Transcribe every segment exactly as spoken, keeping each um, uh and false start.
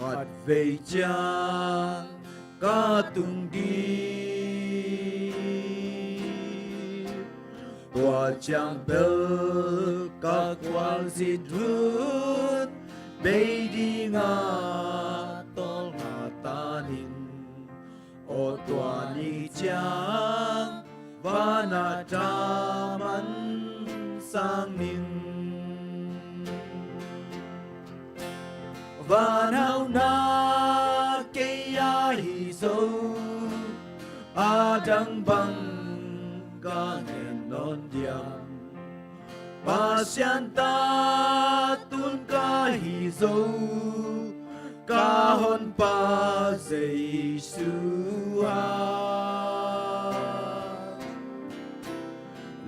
Khatvei ciang ka tung ding, tua ciang bel ka khualzin hun bei ding a, tawlnga tan in. Aw tua ni ciang van ah thaman sang ning. Van hauhna kei a hi zo, a dang bang ka ngen nawn diam? Pasian ta tun ka hi zo, ka Honpa Jesu a.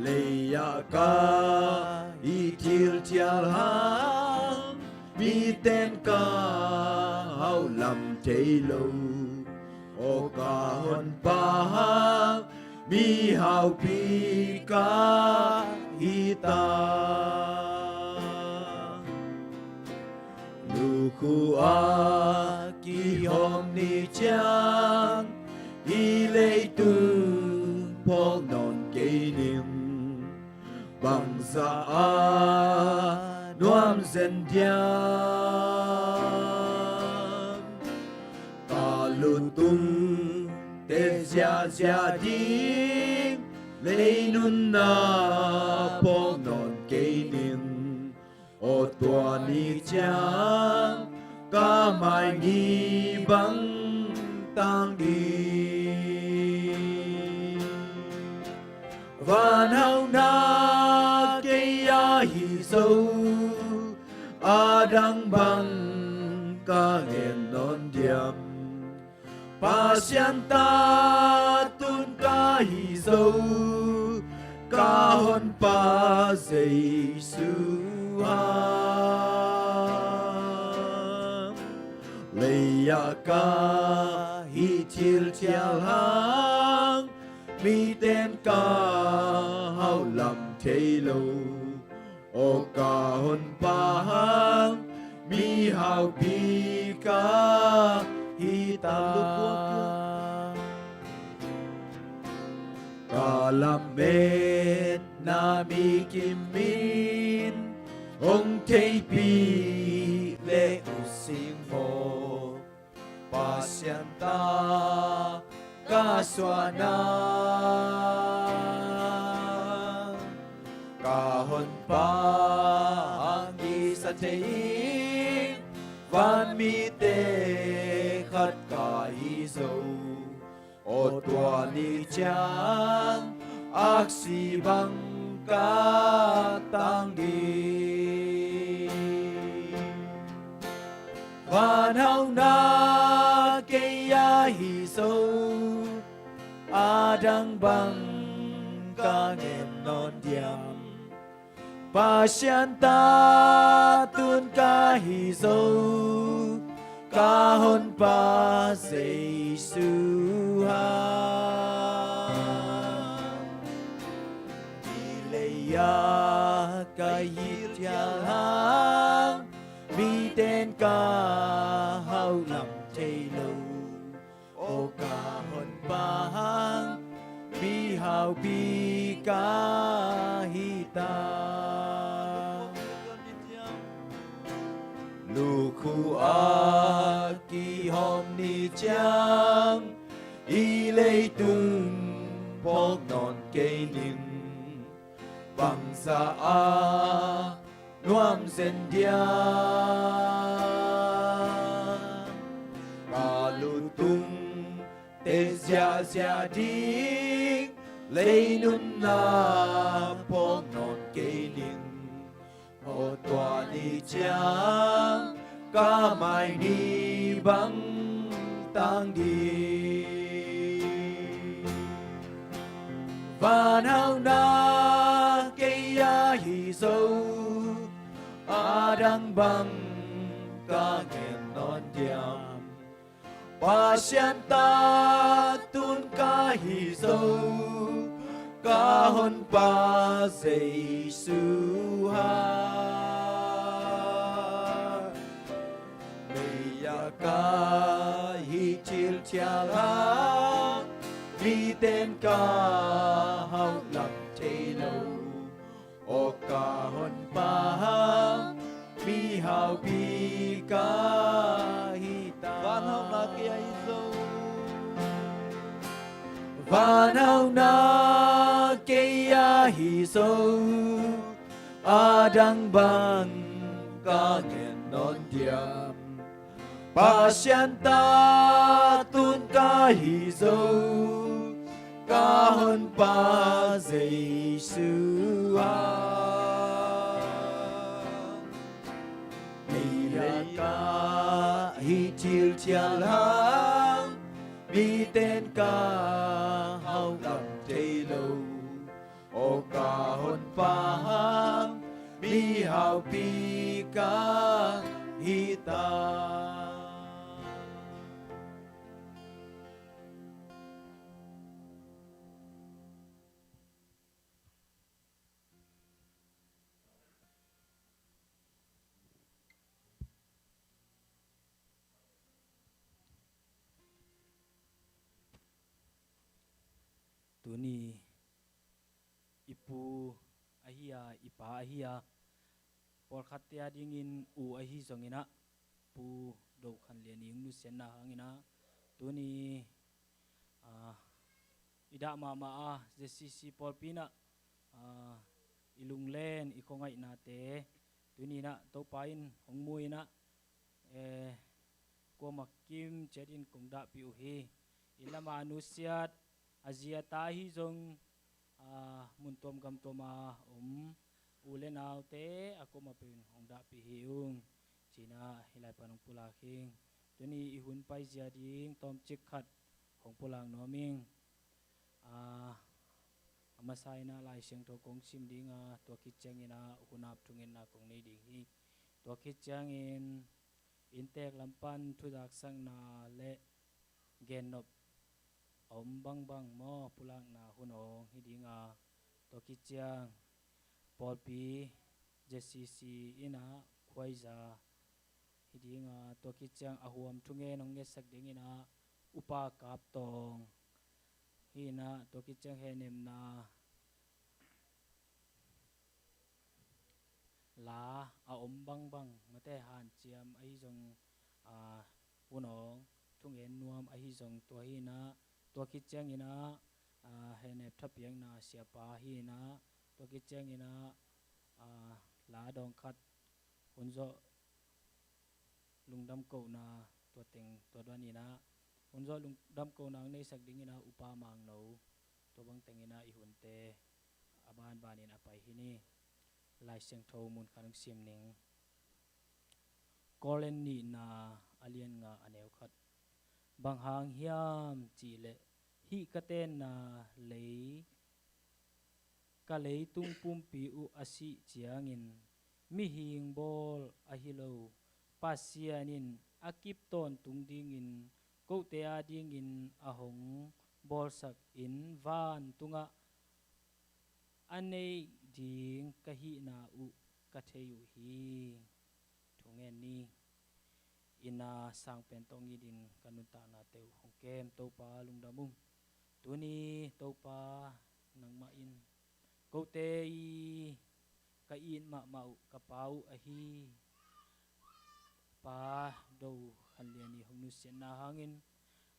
Lei-ah ka hi thilthial hang, miten ka hauh lam thei lo. Aw ka Honpa hang, mihaupi ka hi ta. Lukhu a kihawm ni ciang, hih leitung phawk nawn kei ning. Bangzah a nuam zen diam? Ka lutung te ziahziah ding, lei nunna phawk nawn kei ning. Aw tua ni ciang ka mai ni bang tang ding? Van hauhna kei a hi zo, a dang bang ka ngen nawn diam? Pasian ta tun ka hi zo, ka Honpa Jesu a. Lei-ah ka hi thilthial hang, miten ka hauh lam thei lo. Aw ka Honpa hang, mihaupi ka hi ta. Ka lametna mi kim in hong theipih leh ut sing maw? Pasian ta ka suahna, ka Honpa hang kisa thei in, vanmite khat ka hi zo. Aw tua ni ciang aksi bang ka tang ding? Van hauhna kei a hi zo, a dang bang ka ngen nawn diam? Pasian ta tun ka hi zo, ka Honpa Jesu a. Hih lei-ah ka hi thilthial hang, miten ka hauh lam thei lo. Aw ka Honpa hang, mihaupi ka hi ta. Lukhu a kihawm ni ciang, hih leitung phawk nawn kei ning. Bangzah a nuam zen diam? Ka lutung te ziahziah ding, lei nunna phawk nawn kei ning. Aw tua ni ciang ka mai ni bang tang ding? Van hauhna kei a hi zo, a dang bang ka ngen nawn diam? Pasian ta tun ka hi zo, ka Honpa Jesu a. Lei-ah ka ka hauh lam thei lo. Aw ka honpa, mihaupi ka hi ta. Van hauhna kei ahi zo. Van hauhna kei ahi zo. A dang bang ka ngen nawn diam? Pasian ta tun ka hi zo, ka honpa Jesu a. Meia ka hi thil thial hang, miten ka hauh lam thei lo. Aw ka honpa, mihaupi ka hi ta. Tuni i pu ahi a, i pa ahi a, pawlkhatte a dingin u ahi zongin ah, Pu Do Khan Lian i hong nusiatna hangin ah, tuni, ah, i dah mahmah a, Z C C pawlpi in ah, ah, i lunglen, i khuangaihnate tuni in ah Topa in hong mu in ah, eh, kuamah kim ciatin kong dahpih uh hi. Inn lam a nusiat, a zi a ta ahi zong, ah, mun tuam gam tuam a om u le naute a kuamah peuh in hong dahpih hi ung. Ci-in ah hih lai pan hong pulak hi ing. Tuni i hun paizia ding tawmcik khat hong pulak nuam ing. Ah, a masa in ah Lai Siangtho kong sim ding a, tua khit ciangin ah hun ap thungetna kong nei ding hi. Tua khit ciangin inntek lam pan thuzaksakna le gennop a om bangbang maw, pulakna hun awng hi ding a, tua khit ciang pawlpi Z C C in ah khuaiza hi ding a, tua khit ciang a huam thungen hong ngetsak dingin ah Upa Kap Tawng hi in ah, tua khit ciang hehnepna la a om bangbang, mate hanciam ahi zong, ah, hun awng thungen nuam ahi zong tua hi in ah, tua khit ciangin ah, ah, hehnep thapiakna siapa hi in ah, tua khit ciangin ah, ah, la dawng khat hun zawh lungdam kohna tua teng tua danin ah, hun zawh lungdam kohna hong neisak dingin ah Upa Mang No, tua bang tengin ah i hunte a banbanin a pai hi ni. Lai Siangtho mun khat hong sim ning. Korin nihna a lian nga a neu khat. Bang hang hiam cih leh hih ka tenna lei, ka leitung pumpi uh a sih ciangin mihing bawl ahi lo, Pasian in a kip tawntung dingin kote a dingin a hong bawlsak in vantungah a neih ding ka hihna uh ka thei uh hi. Thungen ni. Inn a sang pen tawh ngitin ka nuntaknate uh hong kem Topa lungdam ung. Tuni Topa nangmah in kote i ka it mahmah uh ka pa uh ahi Pa Do Khan Lian i hong nusiatna hangin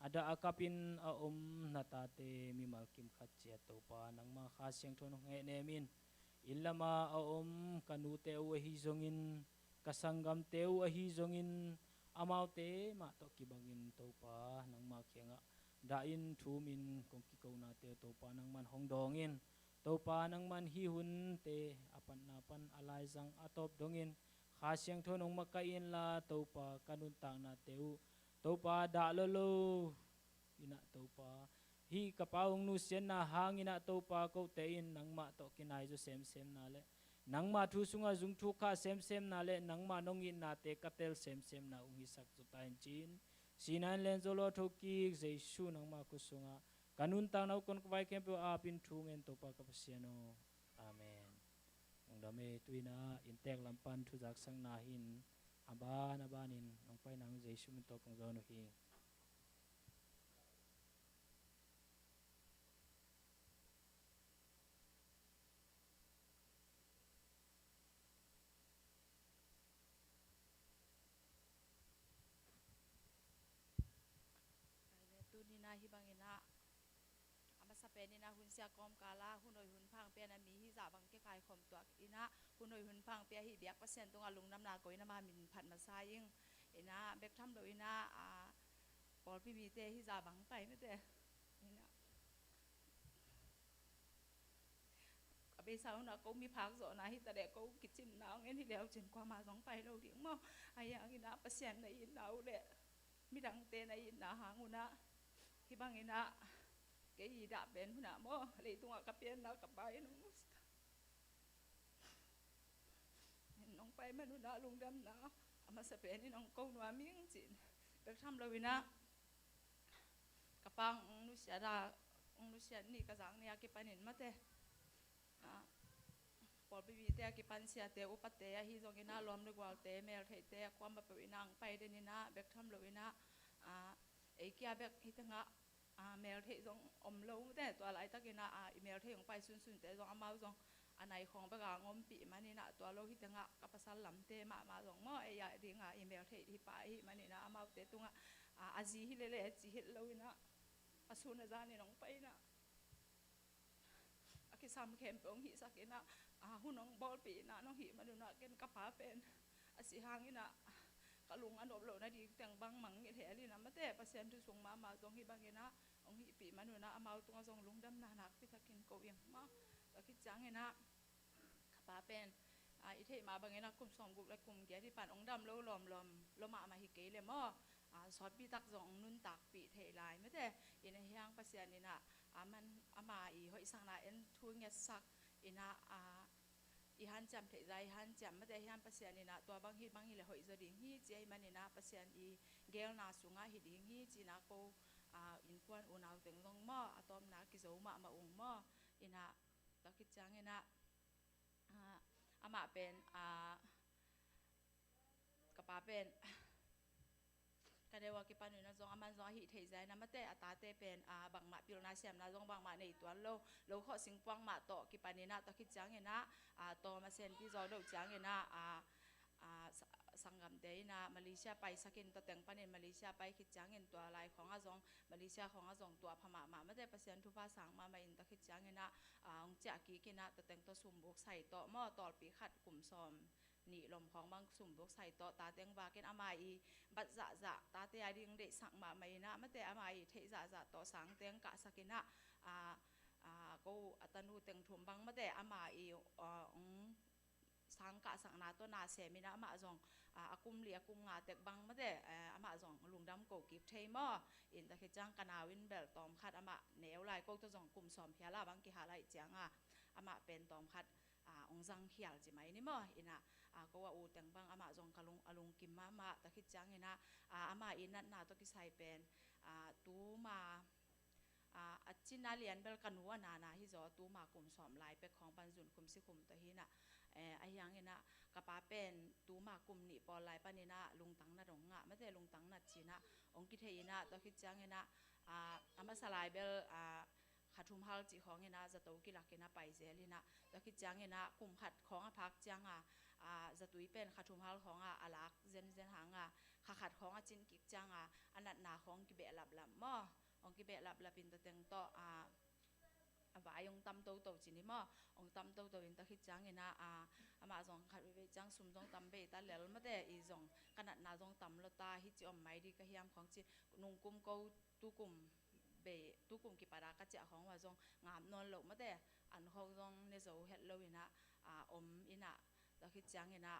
a dah a kapin a om na tate mimal kim khat ciat Topa nangma Kha Siangtho in hong hehnem in, inn lama a om ka nute uh ahi zongin, ka sanggamte uh ahi zongin, amaute mah tawh kibangin Topa nangma kiangah dahin thumin kong kikonate uh Topa nangman hong dawngin, Topa nangman hih hunte a patna pan a laizang a tawp dongin Kha Siangtho in hong makaih inla Topa ka nuntaknate uh Topa dah lolo in ah Topa, hih ka pa hong nusiatna hangin ah Topa kote in nangmah tawh kinai zaw semsemna le nangmah thu sungah zung thuk khah semsemna le nangmah nong itnate ka tel semsemna hong hisak zaw ta in ci-in, sihna in len zo lo a thokik Jesu nangmah khut sungah ka nuntakna uh kong ka vai khempeuh a apin thu ngen Topa ka Pasian aw. Amen. Lungdam e. Tu-in ah inntek lam pan thuzaksakna hi-in a ban a banin nong paina hang Jesu min tawh kong zawn uh hi. Pen ina hun sia kawmkala hun hoih hun phang pen a mi hizah bang kikaikhawm tuak ina hun hoih hun phang pia hi biak Pasian tungah lungdamna ko ina ma min phat masa ing. Ina bek tham lo ina a pawlpi mite hizah bang pai mate. Ina a beisa hunah ko miphak zawhna hita leh ko kicinna hong en hi leu cin kuama zong pai lo ding maw? Ahi hang ina Pasian na itna uh leh midangte na itna hang unah hih bang ina kei i dah pen hunah maw leitungah ka pianna ka pa in hong nusia nong pai man unah lungdamna a masa pen in hong ko nuam ing cin bek tham lo ina ka pa hong nusia da hong nusia ni ka zak ni a kipanin mate. Pawlpi mite a kipan siate upate ahi zong ina lawm le gualte meltheihte a kuama peuh ina ang pai den ina bek tham lo ina ei kia bek hi tengah meltheih zong om lo mate. Tua laitak ina i meltheih hong pai sunsunte zong amau zong a nai khawng bek a ngompih man ina tua lo hi tengah ka pasal lamte mahmah zong maw ei a dinga i meltheih hi pa ahi man ina amaute tungah a zi hi lele ci hilh lo ina a sun a zan in hong pai ina a kisam khempeuh hong hihsak ina a hun hong bawlpih ina nong hih man unah ken ka pa pen a si hang ina ka lung a nop lohna ding teng bang mangngilh hel ina mate. Pasian thu sung mahmah zong hi bang ina hong hihpih man unah amau tungah zong lungdamna nakpi takin ko ing maw? Tua khit ciang ina ka pa pen i theih mah bang ina kum sawmguk le kum giat hi pan hong dam lo lawmlawm lo mahmah hi kei le maw? Sawtpi tak zong hong nuntakpih theih lai mate. Ina hiang Pasian ina a man ama i hoihsakna en thu ngetsak ina i hanciam theih zah i hanciam mate hiang Pasian ina tua bang hi bang hi le hoih zaw ding hi ci ahi man ina Pasian i gelna sungah hi ding hi ci ina ko innkuan unau teng zong maw a tawpna kizo mahmah ung maw? Ina tua khit ciang ina amah pen ka pa pen ka deuh a kipan ina zong aman zong a hih theih zah ina mate a tate pen bangmah pilna siamna zong bangmah nei tuan lo lo khawh singpuang mah tawh kipan ina tua khit ciang ina tawm a senpi zaw deuh ciang ina sanggamte ina Malaysia paisakin tua teng panin Malaysia pai khit ciangin tua lai khawngah zong Malaysia khawngah zong tua pha mahmah mate. Pasian thupha sang mahmah in tua khit ciang ina hong ciah kik ina tua teng tawh sumbuk sai tawh maw tawlpi khat kum sawm nih lom khawng bang sumbuk sai tawh tate hong vakin ama i bat zahzah tate a ding deihsak mahmah ina mate ama i theih zahzah tawh sangte hong kahsak ina ko a tanu teng thum bang mate ama i hong sang kahsakna tawh na sem ina amah zong a kum li a kum nga tek bang mate amah zong lungdam ko kik thei maw? In tua khit ciang ka nau in bel tawm khat amah neu lai ko tawh zong kum sawm phial a bang kihal ahih cianga amah pen tawm khat hong zang khial ci mai ni maw? Ina ko a u teng bang amah zong ka lung a lungkim mahmah tua khit ciang ina ama i natna tawh kisai pen tuma a cina lian bel ka nu a nana hi zaw tuma kum sawm lai pek khawng pan zun khum si khum tawh hi ina ahi hang ina ka pa pen tuma kum nih pawl lai pan ina lungtang nat hong ngah mate lungtang nat ci ina hong kithei ina tua khit ciang ina a masa lai bel kha thum hal cih khawng ina zato kilak ina pai zel ina tua khit ciang ina kum khat khawng a phak cianga zatui pen kha thum hal khawng a a lak zenzen hanga kha khat khawng a cin kik cianga a natna khawng kibeh laplap maw? Hong kibeh laplap in tua teng tawh a vai hong tam toto ci ni maw? Hong tam toto in tua khit ciang ina amah zong khat veivei ciang sum zong tam bei ta lel mate i zong ka natna zong tam lo ta hi ci om mai di ka hiam khawng ci nungkum ko tukum bei tukum kipat a ka ciah khawng ua zong ngap nawn loh mate an khawng zong ne zo het lo ina om ina tua khit ciang ina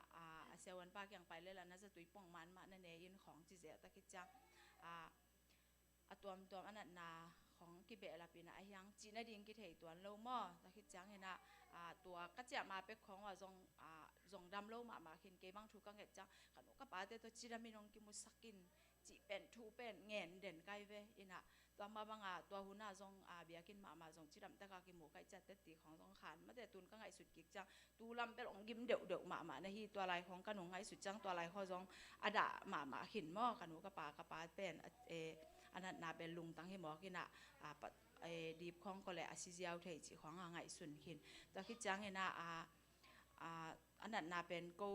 a siavuan pa kiang pai lela na zatui pong man mah na ne in khawng ci zeh tua khit ciang a tuamtuam a natna khawng kibeh lap ina ahi hang cihna ding kithei tuan lo maw? Tua khit ciang ina tua ka ciah ma pek khawng ua zong zong dam lo mahmah khin kei bang thu ka nget ciang ka nu ka pate tawh cidam in hong kimusak in cih pen thu pen ngen den kai ve ina tua mah banga tua huna zong a biakinn mahmah zong cidam taka kimu kai ciat teti khawng zong khan mate tun ka ngaihsut kik ciang tu lam bel hong gim deuhdeuh mahmah na hi tua lai khawng ka nu ngaihsut ciang tua lai khaw zong a dah mahmah khin maw ka nu ka pa ka pa pen a natna bel lungtang hi mawk ina dip khawng ko le a si ziau thei cih khawng a ngaihsun khin tua khit ciang ina a natna pen ko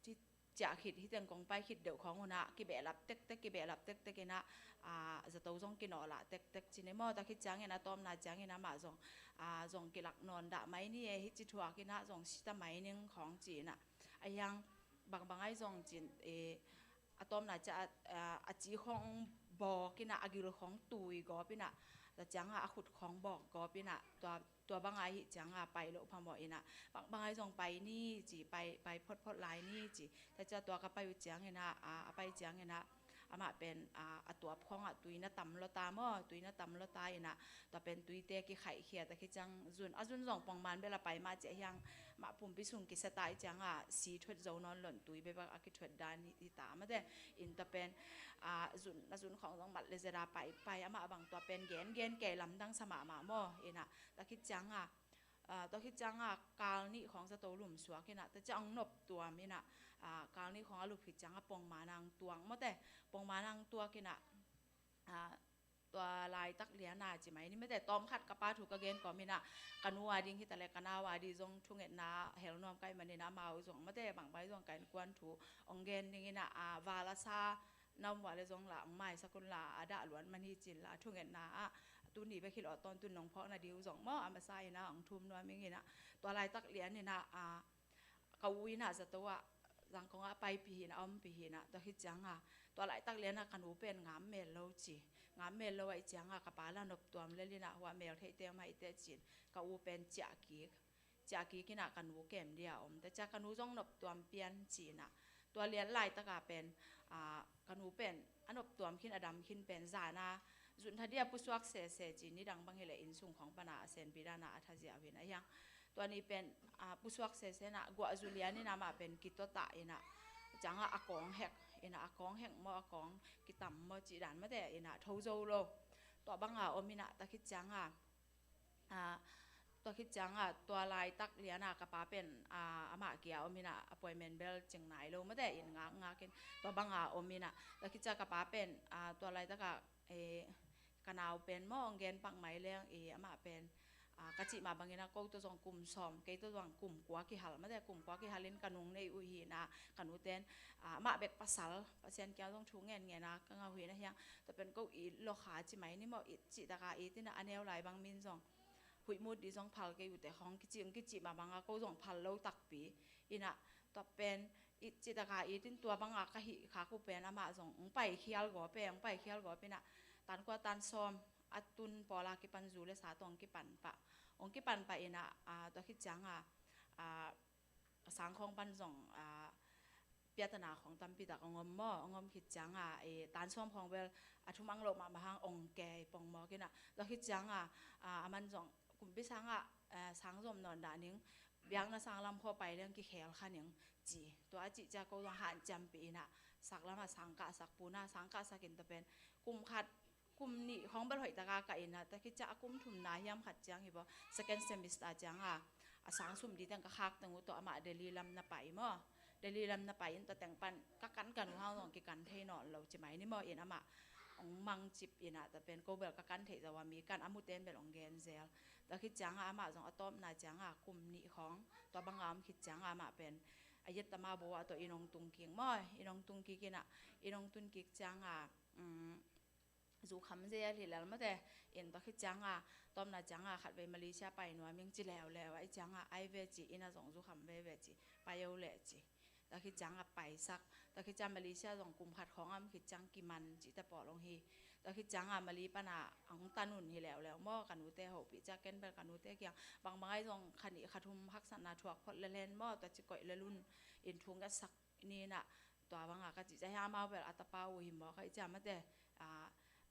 ci ciah khit, hih teng kong pai khit deuh khawng un ah kibehlap tektek, kibehlap tektek in ah, a, zato zong kinawhlah tektek ci ni maw. Tua khit ciangin a tawpna ciangin amah zong, a, zong kilak nawn dah mai ni e, hih ci thuak in ah zong si ta mai ning khawng ci in ah. A hiang bangbang ahi zong cin, e, a tawpna ciah a, a, a ci khawng bawk in ah, a gil khawng tui gawp in ah, tua ciang ah a khut khawng bawk gawp in ah, tua, tua bang ahi ciang ah pai loh phamawh in ah, bangbang ahi zong pai ni ci, pai, pai photphot lai ni ci. Tua ciah tua ka pai uh ciangin ah, a, a pai ciangin ah, amah pen, a, a tuap khawng ah tui na tam lua ta maw, tui na tam lua ta in ah, tua pen tuite kikhaihkhia, tua khit ciang zun, a zun zong pongman bel a pai mah ciah hiang, mah pumpi sung kisia ta i ciang ah si thuat zo nawn lo in tui bebek a kithuat dan hi, hi ta mate. In tua pen, a, zun, a zun khawng zong mat le zet a pai, pai amah bang tua pen gen, gen kei lamdang sa mahmah maw. In ah, tua khit ciang ah, a, tua khit ciang ah kal nih khawng zato lum suak in ah, tua ciang nop tuam in ah, a, kal nih khawng a lup khit ciang ah pongman ang tuak mate, pongman ang tuak in ah, a, tua laitak lian a ci mai ni mate, tawm khat ka pa thu ka gen kawm in ah, ka nu a ding hi ta le ka nau a ding zong thungetna hel nuam ka hih man in ah, amau zong mate, bangbang ahi zong ka innkuan thu ong gen ding in ah, a, val a sa na om uh a le zong la ong maisak un la, a dah luan man hi cin la, thungetna ah tuni bek hi lo, tawntun nong phawk nading uh zong maw, a masa in ah ong thum nuam ing in ah, tua laitak lian in ah, a, ka u in ah zato ah Zangkong ah paipih in ah, a ompih in ah, tua khit ciang ah tua laitak lian ah ka nu pen ngam mel lo ci, ngam mel lo ahih ciang ah ka pa la nop tuam lel in ah, hua mel theih teng mah hi teh cin, ka u pen ciah kik, ciah kik in ah ka nu kem dia om, tua ciang ka nu zong nop tuam pian ci in ah, tua lian laitak ah pen, a, ka nu pen a nop tuam khin, a dam khin pen zan a zun tha dia pusuak sese ci, nidang bang hi le inn sung khawng pan a a senpi dan a a tha ziau hi in ah, a hiang tua ni pen, a, pusuak sese in ah guah zu lian in ah amah pen kitawtah in ah, ciang ah a kawng hek in ah, a kawng hek maw, a kawng kitam maw cih dan mate in ah, tho zo lo. Tua bang a om in ah, tua khit ciang ah, a, tua khit ciang ah tua laitak lian ah ka pa pen, a, amah kia om in ah, appointment bel cing nai lo mate in ngakngak in, tua bang a om in ah, tua khit ciang ka pa pen, a, tua laitak ah, e, ka nau pen maw ong gen pak mai leng, e, amah pen, a, ka cih mah bang in ah ko tawh zong kum sawm, kei tawh zong kum kua kihal mate, kum kua kihal in ka nung nei uh hi in ah, ka nu ten, a, amah bek pasal, Pasian kiang zong thu ngenngen a ka ngah uh hi in ah, a hiang tua pen ko it lua kha ci mai ni maw, it cih tak a it in ah, a neu lai bang min zong huih mut ding zong phal kei uh teh khawng kici, kici mah bang a ko zong phal lo takpi in ah, tua pen it cih tak a it in, tua bang a ka hih khak uh pen amah zong ong paikhial gawp e, ong paikhial gawp in ah, tan kua tan sawm a tun pawl a kipan zu le sa tawh ong kipan pah, ong kipan pah in ah, a, tua khit ciang ah, a, a sang khawng pan zong, a, piatana khawng tampi tak ong om maw, ong om khit ciang ah, e, tan sawm khawng bel a thumang loh mahmah hang ong kei pongmawk in ah, tua khit ciang ah, a, aman zong kumpi sang ah, a, sang zom nawn dah ning, biakna sang lam khawng pai leng kikhel kha ning ci, tua a cih ciang ko zong hanciampih in ah, sak lam ah sang kahsak pun ah, sang kahsak in tua pen kum khat, kum nih khawng bel hoih tak a kah in ah, tua khit ciang a kum thumna hiam khat ciang hi baw, second semester ciang ah, a sang sum ding teng ka khak teng uh tawh amah Delhi lam na pai maw, Delhi lam na pai in, tua teng pan ka kan kan uh hang zong kikan thei nawn lo ci mai ni maw, in amah ong mangcip in ah, tua pen ko bel ka kan theih zo a, mi kan a mu ten bel ong gen zel. Tua khit ciang ah amah zong a tawpna ciang ah kum nih khawng tua bang a om khit ciang ah amah pen a yet tama bo ah tawh inn ong tung kik maw, inn ong tung kik in ah, inn ong tun kik ciang ah, um, zu kham zel hi lel mate. In tua khit ciang ah, tawpna ciang ah khatvei Malaysia pai nuam ing ci leuleu ah, ahih ciang ah ai ve ci, inn ah zong zu kham veve ci, pai o leh ci. Tua khit ciang ah paisak, tua khit ciang Malaysia zong kum khat khawng a om khit ciang kiman cihte pawl ong hi. Tua khit ciang ah Mali pan a ong tan un hi leuleu maw, ka nute hopih ciang, ken bel ka nute kiang bangbang ahi zong kha nih kha thum haksatna thuak phot lel hen maw, tua ci koih lel un, in thu ngetsak ni in ah, tua bang a ka cih ciang hiam, amau bel a tapa uh hi maw, ka hih ciang mate, a,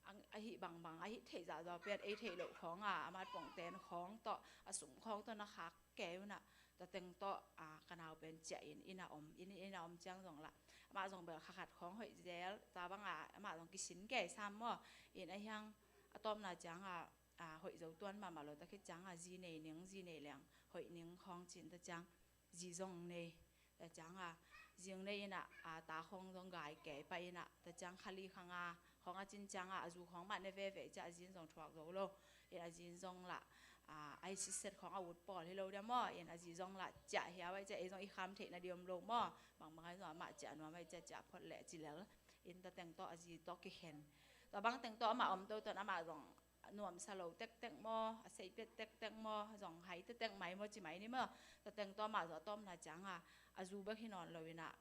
ang, ahi bangbang, ahi theih zahzah pen ei theih loh khawng a, a matpong ten khawng tawh, a sum khawng tawh na khak kei un ah, tua teng tawh, a, ka nau pen ciah in, inn a om, inn, inn a om ciang zong lah, amah zong bel kha khat khawng hoih zel, tua bang a amah zong kisin kei sam maw, in a hiang a tawpna ciang a, a, hoih zo tuan mahmah lo, tua khit ciang a zi nei ning, zi nei leng hoih ning khawng cin, tua ciang zi zong nei. Tua ciang a, zi ong nei in ah, a, ta khawng zong gai kei pah in ah, tua ciang kha li kha nga khawng a cin ciang a, a zu khawng mah ne veve ciang a zin zong thuak zo lo. In a zin zong lah, a, a i siset khawng a ut pawl hi lo dia maw, in a zi zong lah ciah hiau ai ciah, ei zong i kham theihna di om lo maw, bangbang ai zong amah ciah nuam ai ciah, ciah phot leh ci lel, in tateng tawh a zi tawh kikhen. Tua bang teng tawh amah om toto in amah zong nuamsa lo tektek maw, a seipet tektek maw, zong hai tektek mai maw ci mai ni maw, tateng tawh amah zong a tawpna cianga a zu bek hi nawn lo inah,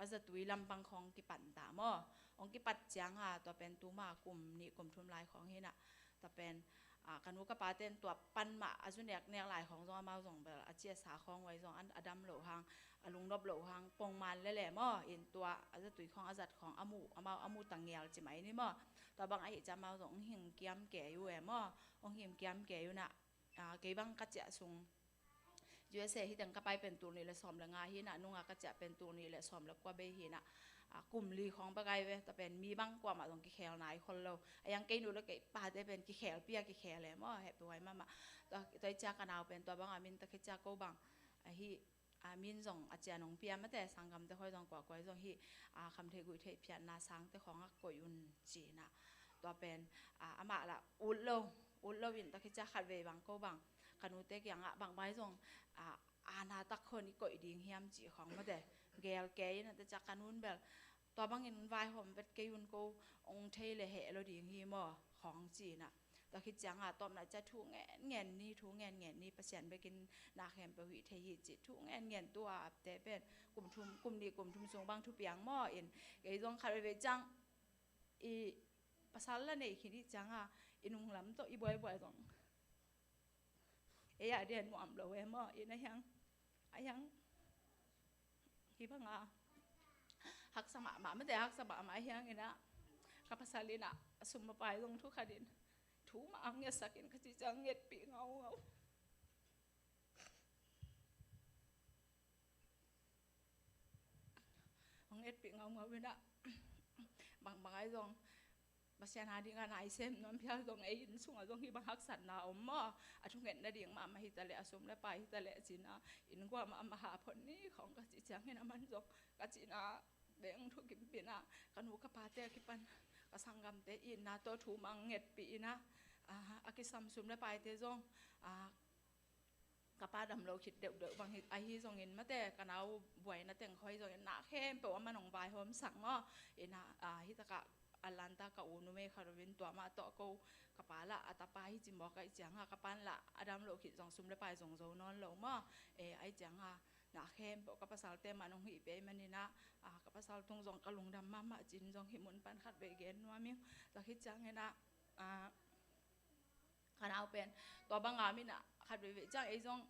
a zatui lampang khawng kipan ta maw. Hong kipat cianga tua pen tuma kum nih kum thum lai khawng hinah, tua pen, a, ka nu ka paten tua pan mah a zu neknek lai khawng zong amau zong bel a ciasa khawng vai zong an a dam loh hang, a lungnop loh hang pongman lele maw, in tua a zatui khawng a zat khawng a muh, amau a muh tangial ci mai ni maw. Tua bang ahi ciah amau zong hong hing kiam kei uh e maw, hong hing kiam kei uh nah, a, kei bang ka ciah sung U S A hi teng ka pai pen tul nih le sawm le nga hinah, nunga ka ciah pen tul nih le sawm le kua bei hinah, a, kum li khawng bek ai ve, tua pen mi bang kuamah zong kikhel nai khol lo. A yang kei nu le kei pate pen kikhel pia kikhel e maw, hehpih huai mahmah. Tua, tua i ciah ka nau pen tua banga min ta khe ciah ko bang ahi, a, min zong a cian hong pia mate, sanggamte khoi zong kuakuai zong hi, a, khamtheih guihtheih phiatna sangte khawng a koih un cinah. Tua pen, a, amah lah ut lo, ut lo in tua khe ciah khat vei bang ko bang ka nute kiangah bang bai zong, a, ana tak khon i koih ding hiam cih khawng mate. Gel kei inah tua ciah ka nun bel tua bangin vaihawm vet kei un ko, ong thei le heh lo ding hi maw khawng cinah. Tua khit cianga tawpna ciah thu ngen ngen ni, thu ngen ngen ni, Pasian bekin na khempeuh hih thei hi cih thu ngen ngen tua apte pen kum thum, kum nih kum thum sung bang thupiang maw, in kei zong khat veve ciang i pasal la nei khin i cianga i nunglam tawh i buaibuai zong ei a dian nuam lo e maw, in a hiang, a hiang hi banga haksa mahmah mate, haksa mahmah hiang inah ka pasal inah a sum a pai zong thu khatin thu mah ang ngetsak in ka ci ciang ngetpih ngaungau. Hong ngetpih ngaungau inah bangbang ai zong Pasian a dingah naisem nuam phial zong ei inn sungah zong hi bang haksatna om maw, a thungetna ding mahmah hi taleh, a sum le pai hi taleh cinah, inn guah mahmah hah phot ni khawng ka ci ciangin a man zong ka cihna beng thu kimpinah ka nu ka pate a kipan ka sanggamte itna tawh thu mang ngetpih inah, a, a kisam sum le paite zong, a, ka pa dam lo khit deuhdeuh bang hi, ahi zongin mate, ka nau buaina teng khoi zongin na khempeuh a man hong vaihawmsak maw. Inah, a, hitakah Atlanta ka u numei khat uh in tua mah tawh ko ka pa lah a tapa hi ci mawk ahi cianga ka pan lah a dam lo khit zong sum le pai zong zo nawn lo maw. E, ahi cianga na khempeuh ka pasalte man hong hih pei maninah, a, ka pasal tung zong ka lungdam mahmah cin zong hih mun pan khat vei gen nuam ing. Tua khit cianginah, a, ka nau pen tua banga minah khat veivei ciang ei zong,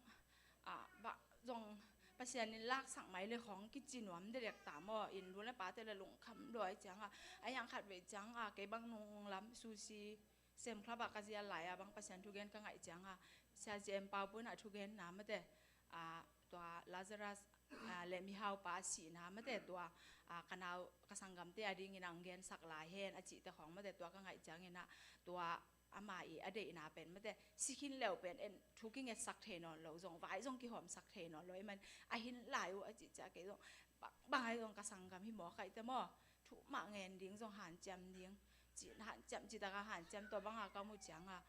a, bah zong Pasian in laksak mai le khawng kici nuam dedek ta maw, in nu le pate le lungkham luai cianga, a hiang khat vei cianga kei bang nunglam susi sem club ah ka zial lai-a bang Pasian thugen ka ngaih cianga Sia Jem Pau punah thugenna mate, a, tua Lazarus, a, le mihaupa a sihna mate tua, a, ka nau ka sanggamte a dingin ang gensak lai hen a cihte khawng mate tua ka ngaih cianginah tua ama i a deihna pen mate, si khin leu pen en thu kingetsak thei nawn lo, zong vai zong kihawmsak thei nawn lo, i man a hin lai uh a cih ciah kei zong bang, bang ai zong ka sanggam hi mawk ahi te maw, thu mah ngen ding zong hanciam ding, cih hanciam cih taka hanciam tua banga ka mu cianga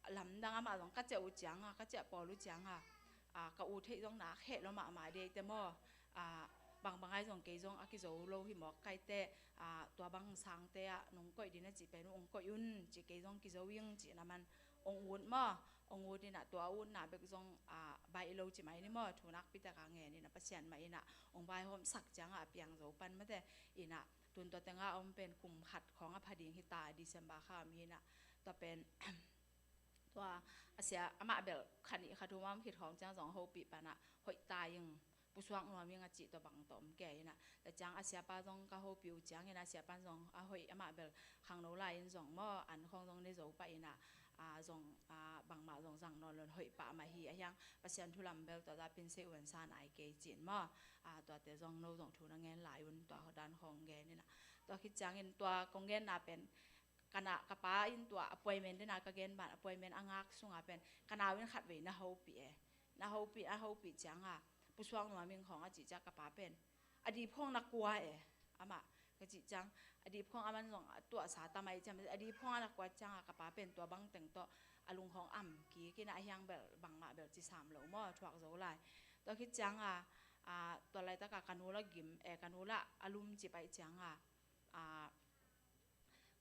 lamdang amah zong ka ciah uh cianga, ka ciah pawl uh cianga, a, ka u theih zong nak heh lo mahmah dei te maw, a, bangbang ai zong kei zong a kizo lo hi mawk kai te, a, tua bang sangte ah nong koih din a cih pen uh ong koih un ci, kei zong kizo ing cihna man ong ut maw, ong ut inah tua utna bek zong, a, baih lo ci mai ni maw, thu nakpi taka ngen inah Pasian mah inah ong vaihawmsak cianga a piang zo pan mate, inah tun tua tenga om pen kum khat khawng a pha ding hita, December kha om hinah tua pen tua a sia amah bel kha nih kha thum a om khit khawng ciang zong hopih panah hoih ta ing, pusuak nuam ing a cih tua bang tawh om kei inah. Tua ciang a siapa zong ka hopih uh ciangin a siapan zong a hoih amah bel khangno lai-in zong maw an khawng zong ne zo pah inah, a, zong, a, bangmah zong zang nawn lo in hoih pah mah hi, a hiang Pasian thu lam bel tua za pin se uan sa nai kei cin maw, a, tuate zong no zong thu na ngen lai un tua dan khawng gen inah. Tua khit ciangin tua kong genna pen ka na, ka pa in tua appointment dena ka gen ban appointment a ngak sunga pen ka nau in khat vei na hopih e. Na hopih, a hopih cianga pusuak nuam ing khawng a cih ciah ka pa pen a dip khawng na kua e. Amah ka cih ciang a dip khawng a man zong a tuahsa ta mai ciang a dip khawng a na kua cianga ka pa pen tua bang teng tawh a lung khawng am kik in ah, a hiang bel bangmah bel ci sam lo maw, thuak zo lai. Tua khit ciang a, a, tua laitaka ka nu la gim, eh, ka nu la a lum ci paih ciang a, a,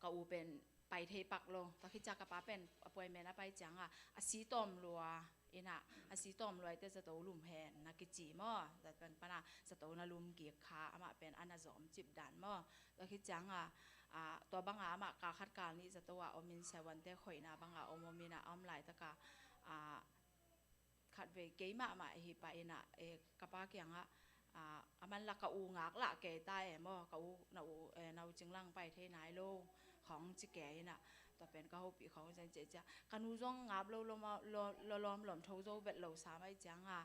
ka u pen pai thei pak lo. Tua khit ciang ka pa pen appointment a pai ciang a, a si tawm lua in ah, a si tawm lua i te zato lum hen na kici maw. Tua pen pana zato na lum kik kha, amah pen a na zawm cip dan maw. Tua khit ciang a, a, tua banga amah kal khat kal nih zato a om in, siavuante khoihna banga om om in ah, a om laitaka, a, khatvei kei mahmah hi pah in ah, e, ka pa kiangah, a, a man la ka u ngak lah kei ta e maw, ka u, na u, e, na u Cinglang pai thei nai lo khawng ci kei in ah, tua pen ka hopih khawng ciang ciah ciah. Ka nu zong ngap lo, lo, lo, lo lawm lawm tho zo vet lo sam ahih ciang a,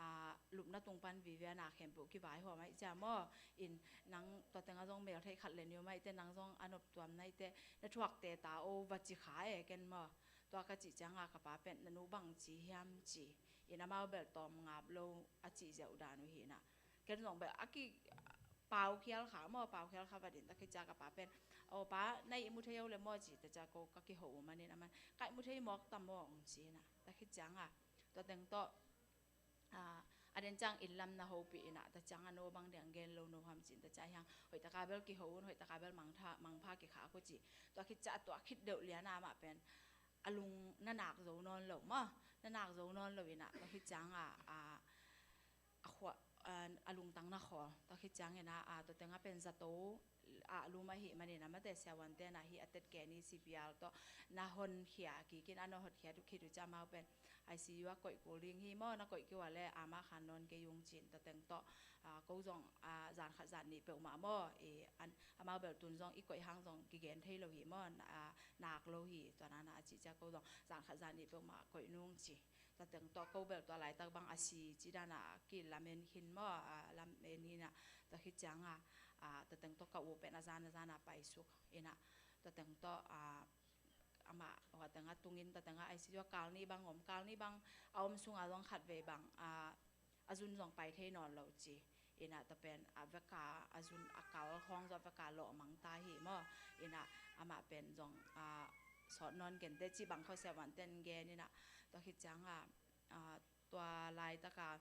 a, lupna tung pan vive a na khempeuh kivaihawm ahih ciang maw, in nang tua tengah zong mel theih khat le ni om ahih teh, nang zong a noptuam na hih teh, na thuak teh ta o va ci kha e ken maw. Tua ka cih ciang a ka pa pen, na nu bang ci hiam ci in, amau bel tawm ngap lo a cih ziau dan uh hi in ah. Ken zong bel a ki pau khial kha maw, pau khial kha vat in, tua khit ciang ka pa pen, aw pa, na ihmu thei o le maw ci, tua ciang ko ka kiho uh manin, a man, ka ihmu thei mawk ta maw ong ci in ah. Tua khit ciang a, tua teng tawh, a, a den ciang inn lam na hopih in ah, tua ciang a no bang ding gen lo no ham ci in, tua ciang hiang hoihtaka bel kiho un, hoihtaka bel mangpha, mangpha kikhak uh ci. Tua khit ciang a tua khit deuh lian a amah pen a lung na nak zo nawn lo maw, na nak zo nawn lo in ah, tua khit ciang a, a, a khua, a, a lungtang na khawl. Tua khit ciang in ah, a, tua tengah pen zato a lum ahih manin, amate siavuante na hi a tet kei ni, C P R tawh na honkhia kik in, a na honkhia tu khit uh ciang amau pen I C U a koih kul ding hi maw, na koih kei ua le ama khan nawn kei ung ci in, tua teng tawh, a, ko zong, a, zan khat zan nih peuhmah maw, i, an, amau bel tun zong i koih hang zong kigen thei lo hi maw, a, nak lo hi, tua na na a cih ciang ko zong zan khat zan nih peuhmah koih nung ci. Tua teng tawh ko bel tua laitak bang a si ci dan a kilamen khin maw, a, lamen hi in ah, tua khit ciang a, a, tua teng tawh ka u pen a zan a zan a paisuk in ah, tua teng tawh, a, amah tua teng a tungin, tua teng a I C U a kal nih bang om, kal nih bang a om sung a zong khatvei bang, a, a zun zong pai thei nawn lo ci. In ah tua pen a veka a zun a kal khawng zong a veka lawh mang ta hi maw. In ah amah pen zong, a, sawt nawn kei inteh ci bang khawng siavuante'n gen in ah, tua khit ciang a, a, tua laitaka, a,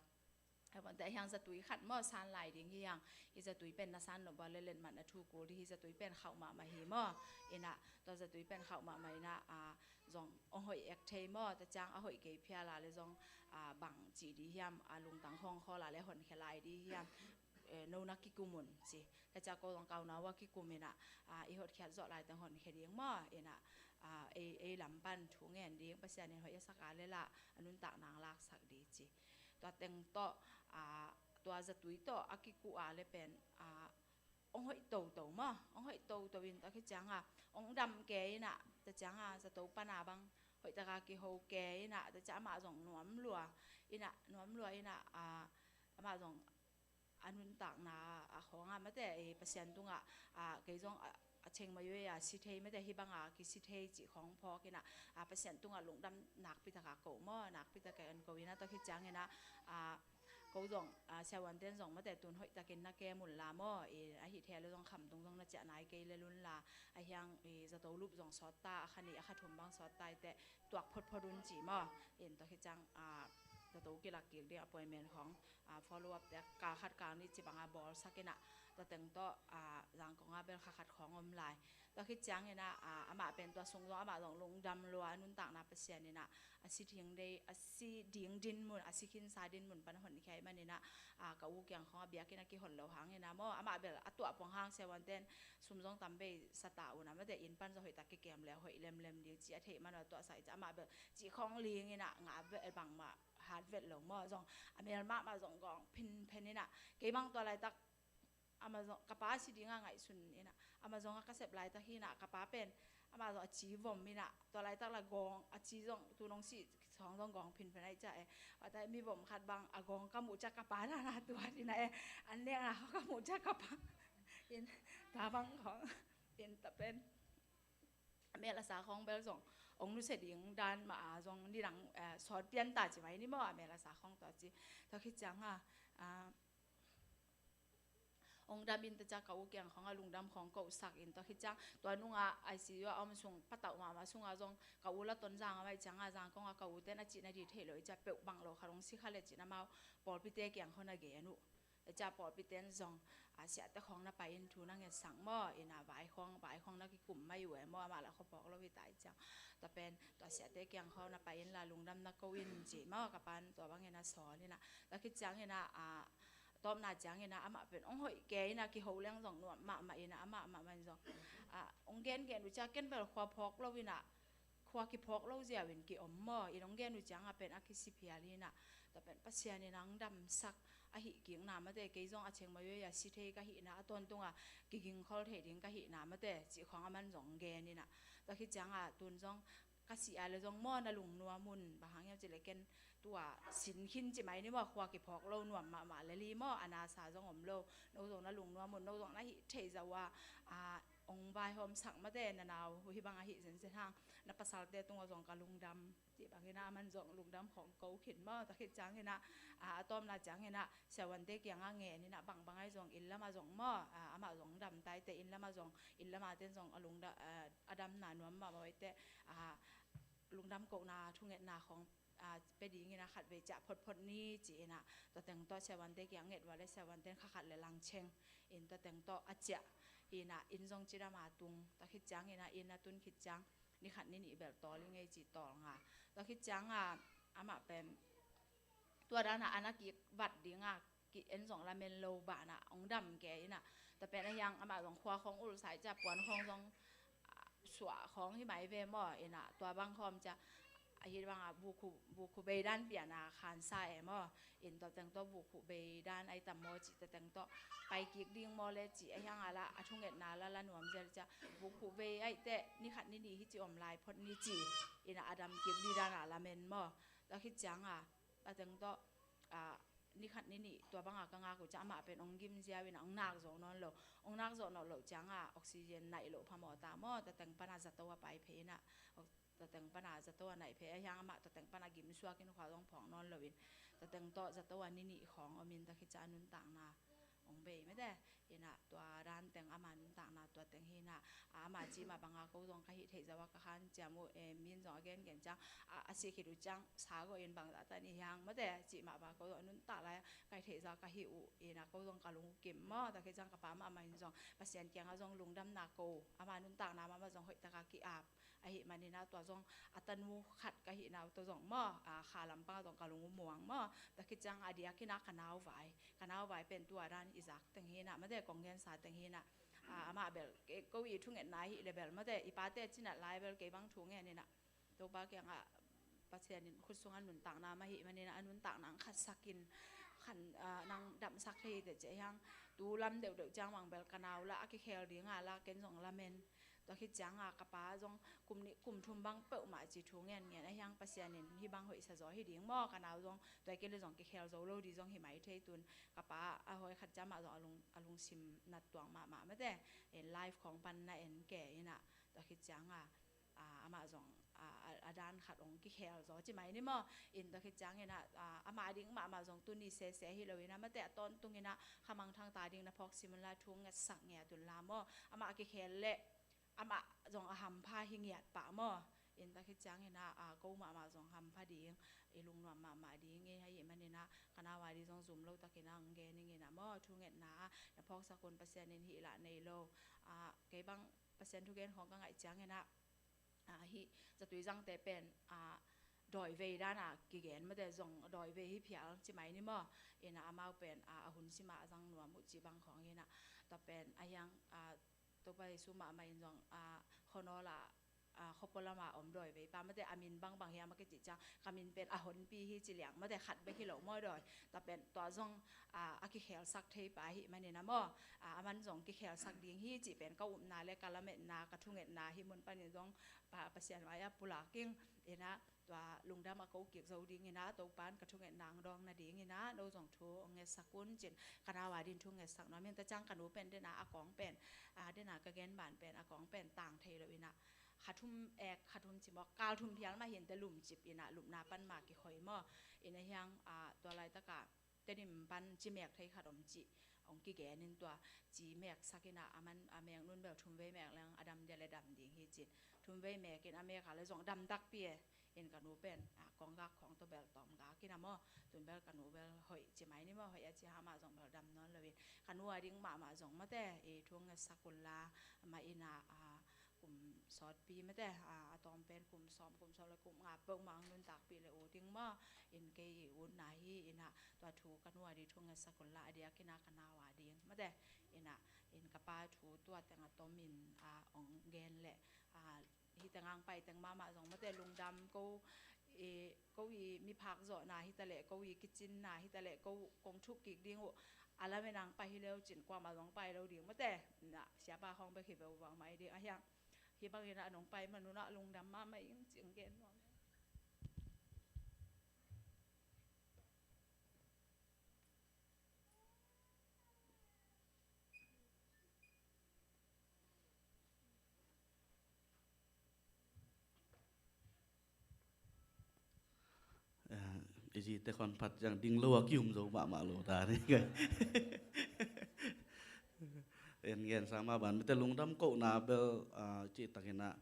siavuante a hiang zatui khat maw san lai ding hi hiang. Hih zatui pen na san nop ua le letmat na thu kul ding hi, zatui pen khauh mahmah hi maw. In ah tua zatui pen khauh mahmah in ah, a, zong ong hoih ek thei maw, tua ciang a hoih kei phial a le zong, a, bang cih ding hiam, a, lungtang khawng khawl a le honkhia lai ding hiam, e, no na kikum un ci. Tua ciang ko zong ka unau a kikum in ah, a, i hotkhiat zawh lai teng honkhia ding maw, in ah, a, ei, ei lam pan thu ngen ding, Pasian in hoih a sak a le lah a nuntakna ong laksak ding ci. Tua teng tawh, a, tua zatui tawh a kikuh a le pen, a, ong hoih toto maw, ong hoih toto in, tua khit ciang a ong dam kei in ah, tua ciang a zato pan a bang hoihtaka kiho kei in ah, tua ciang amah zong nuam lua in ah, nuam lua in ah, a, amah zong a nuntakna a khawng a mate, e, Pasian tungah, a, kei zong a, a cheng mai ua, a, si thei mate, hih bang a kisi thei cih khawng phawk in ah, a, Pasian tungah lungdam nakpi taka ko maw, nakpi taka ong ko in ah, tua khit ciang in ah, a, ko zong, a, siavuante'n zong mate tun hoihtakin na kem un la maw, i, ahih theih le zong khamtung zong na ciah nai kei lel un la, a hiang, i, zato lup zong sawt ta, a kha nih a kha thum bang sawt ta i teh tuak photphot un ci maw. In tua khit ciang, a, zato kilak kik ding appointment khawng, a, follow up te kal khat kal nih ci bang a bawlsak in ah, tua teng tawh, a, Zangkong a bel kha khat khawng om lai. Tua khit ciang in ah, a, amah pen tua sung zong amah zong lungdam lua, a nuntakna Pasian in ah a si ding dei, a si ding dinmun, a si khinsa dinmun pan honkhia ahih manin ah, a, ka u kiang khawng a biakinn a kihon lo hang in ah maw, amah bel a tuah pong hang, siavuante'n sum zong tam bei sa ta un ah mate, inn pan zong hoihtak kikem le hoih lemlem ding ci a theih man uh a tuahsak i ci, amah bel cih khawng ling in ah, ngah vet bangmah hat vet lo maw, zong a mel mahmah zong gawng phinphen in ah, kei bang tua laitak amah zong, ka pa si ding a ngaihsun in ah, amah zong a ka sep laitak hi in ah, ka pa pen amah zong a ci vom in ah, tua laitak la gawng, a ci zong tu nong si sawng zong gawng phinphen ahih ciang e, tua laitak mi vom khat bang a gawng ka muh ciang ka pa na na tuat in ah e, an nekna khawng ka muh ciang ka pa in, tua bang khawng in, tua pen a mel a sa khawng bel zong ong nusia ding dan mah a zong nidang, eh, sawt pian ta ci mai ni maw, a mel a sa khawng tua ci. Tua khit ciang a, a, hong dam in ta ciang ka u kiang khawng a lungdam khawng kosak in, tua khit ciang tua nungah I C U a om sung patauh mahmah sungah zong ka u la Tonzang a om ahih ciangah Zangkong a ka u ten a cihna ding thei lo ahih ciang peuh bang lo khat hong si kha le ci-in amau pawlpite kiang khawng na gen uh. Tua ciang pawlpite in zong a siate khawng na pai in thu na ngetsak maw, in a vai khawng, vai khawng na kikum mai uh e maw, amah la khua phawk lo hi ta ahih ciang. Tua pen tua siate kiang khawng na pai in la lungdam na ko in ci maw, ka pa'n tua bangin a sawl in a. Tua khit ciangin a, a tawpna ciangin a amah pen hong hoih kei in a, kiho leng zong nuam mahmah in a, amah mahmah in zong a hong gengen uh ciang ken bel khua phawk lo in a, khua kiphawk lo ziau in ki-om maw, in hong gen uh ciangah pen a kisi phial hi in a. Tua pen Pasian in a hong damsak ahih kikna mate, kei zong a cheng mai uh a si thei ka hihna, a tawntungah kigingkhol thei ding ka hihna mate cih khawng aman zong hong gen in a. Tua khit ciangah tun zong ka sih a le zong maw na lungnuam un, bang hang hiam cih leh ken tua sin khin ci mai ni maw, khua kiphawk lo nuam mahmah lel hi maw, a nasa zong om lo, no zong na lungnuam un, no zong na hih theih zawh a, a hong vaihawmsak mate, na nau hih bang ahih zenzen hang, na pasalte tungah zong ka lungdam cih bangin a aman zong lungdam khawng ko khin maw. Tua khit ciangin a, a, a tawpna ciangin a siavuante kiangah ngen in a, bangbang ahi zong inn lamah zong maw, a, amah zong dam taite, inn lamah zong, inn lamah ten zong a lungda-, a, a damna nuam mahmah uh ahih teh, a, lungdam kohna thungetna khawng, a, pia dingin a khatvei ciah photphot ni ci-in a, tua teng tawh siavuante kiang nget uh a le siavuante in kha khat le langcheng in tua teng tawh a ciah hi in a, inn zong cidam a tung. Tua khit ciangin a inn a tun khit ciang ni khat ni nih bel tawl i ngei ci, tawl nga. Tua khit ciangah amah pen tua danah a na kik vat dingah ki-en zong lamen lo banah hong dam kei in a. Tua pen ahi hang amah zong khua khawng ulsa ahih ciang puan khawng zong, a, suah khawng hi mai ve maw, in a tua bang khawm ciang ahi bangah vukhu, vukhu bei dan pian a khansa e maw. In tua teng tawh vukhu bei dan ahi tam maw cih tua teng tawh pai kik ding maw le cih ahi hang a la, a thungetna la la nuam zel ciang vukhu bei ahih teh ni khat ni nih hi ci om lai phot ni ci in a, a dam kik ding dan a lamen maw. Tua khit ciangah a teng tawh, a, ni khat ni nih tua bangah ka ngak uh ciang amah pen hong gim ziau in a hong nak zawh nawn lo. Hong nak zawh nawn loh ciangah oxygen naih loh phamawh ta maw, tua teng panah zato a pai phei in a, tua teng panah zato a naih phei ahi hang amah tua teng panah gim suak in khua zong phawk nawn lo in, tua teng tawh zato a ni nih khawng om in tua khit ciang a nuntakna hong bei mate. In a tua dan teng ama nuntakna tua teng hi in a, a, ama cih mah bangah ko zong ka hih theih zawh a ka hanciam uh e, mi in zong a gengen ciang, a, a sih khit uh ciang sa gawh in bangzah ta ni hiang mate cih mah bangah ko zong a nuntak lai a ka hih theih zawh a ka hih uh in a, ko zong ka lung uh kim maw. Tua khit ciang ka pa mahmah in zong Pasian kiangah zong lungdamna ko, ama nuntakna mahmah zong hoihtak a ki-ap ahih manin a, tua zong a tanu khat ka hihna uh tua zong maw, a, kha lampang ah zong ka lung uh muang maw. Tua khit ciang a diakin a ka nauvai, ka nauvai pen tua dan i zak teng hi in a mate, kong gensa teng hi in a, a, amah bel, ke, ko i thungetna hi le bel mate, i pate cinat lai bel kei bang thu ngen in a, Topa kiangah Pasian in khut sungah nuntakna mah ahih manin a, a nuntakna ang khatsak in, khan, a, nang damsak thei teh ci ahi hang, tu lam deuhdeuh ciang bang bel ka nau la a kikhel ding a la ken zong lamen. Tua khit ciangah ka pa zong kum nih kum thum bang peuhmah ci thu ngen ngen ahi hang, Pasian in hih bang hoihsa zaw hi ding maw, ka nau zong tua kei le zong kikhel zo lo ding zong hi mai thei tun. Ka pa a hawi khat ciang amah zong a lung, a lungsim na tuang mahmah mate, in live khawng pan na en kei in a, tua khit ciangah, a, amah zong, a, a, a dan khat hong kikhel zaw ci mai ni maw. In tua khit ciangin a, a, amah ding mahmah zong tuni sese hi lo in a mate, a tawntung in a khamangthang ta ding na phawk sim un la, thu ngetsak ngiat un la maw. Amah a kikhel leh amah zong a hampha hi ngiat pah maw. In tua khit ciangin a, a, ko mahmah zong hampha ding, i lungnuam mahmah ding i hi ahih manin a, ka nau a ding zong zum lo takin a hong gen ning in a maw, thungetna a na phawksak un, Pasian in hih lah nei lo. A, kei bang Pasian thugen khawng ka ngaih ciangin a, a, hih zatui zangte pen, a, dawivei dan a kigen mate, zong dawivei hi phial ci mai ni maw. In a amau pen, a, a hun sim a a zang nuam uh cih bang khawng hi in a, tua pen ahi hang, a, Topa Jesu mahmah in zong, a, khuanawl a, a, khuapua lam a om dawivei pa mate, a min bangbang hiam a kicih ciang ka min pen a honpi hi ci liang mate, khat bek hi lo maw dawi. Tua pen tua zong, a, a kikhelsak thei pa ahih manin a maw, a, aman zong kikhelsak ding hi cih pen ka upna le ka lametna, ka thungetna hih mun panin zong Pa, Pasian mai-ah pulak ing in a, tua lungdam a ko kik zo ding in a, Topa'n ka thungetna hong dawng nading in a, no zong thu hong ngetsak un ci-in ka nau a ding thu ngetsak nuam ing. Tua ciang ka nu pen den a, a kawng pen, a, den a ka gen ban pen, a kawng pen tang thei lo in a, kha thum ek, kha thum ci maw, kal thum phial mah hi in teh lumcip in a, lupna pan ma kikhoi maw. In ahi hang, a, tua laitak a Tedim pan cimek thei khat om cih, hong kigen in tua ci mek sak in ah, a man a mek nun bel thum vei mek leng a dam dia le dam ding hi cin. Thum vei mek in a mek a le zong dam takpi e. In ka nu pen a kong gak khong tawh bel tawm gak in a maw, tun bel ka nu bel hoih ci mai ni maw, hoih a ci ha mah zong bel dam nawn lo in, ka nu a ding mahmah zong mate i thu ngetsak un la, mah in ah, a, kum sawtpi mate, a, a tawm pen kum sawm, kum sawm le kum nga peuhmah hong nuntakpih le ut ding maw, in kei i utna hi in ah, tua thu ka nu a ding thu ngetsak un la, a diakin ah ka nau a ding mate, in ah, in ka pa thu tua teng a tom in, a, hong gen le, a, hi teng hong pai teng mahmah zong mate lungdam ko, i, ko i miphak zawhna hi ta leh, ko i kicinna hi ta leh, ko kong thuk kik ding uh, a lamen hong pai hi leu cin kuamah zong pai lo ding mate, na, siapa khawng bek hi ve uh vang mai ding a hiang. Hi bangin a nong pai man un ah lungdam mahmah ing cing gen nuam. Eh, i zite khon phat ciang ding lo a ki-um zo mahmah lo ta ni. En gen sa mah ban mite lungdam kohna bel, ah, cih takin ah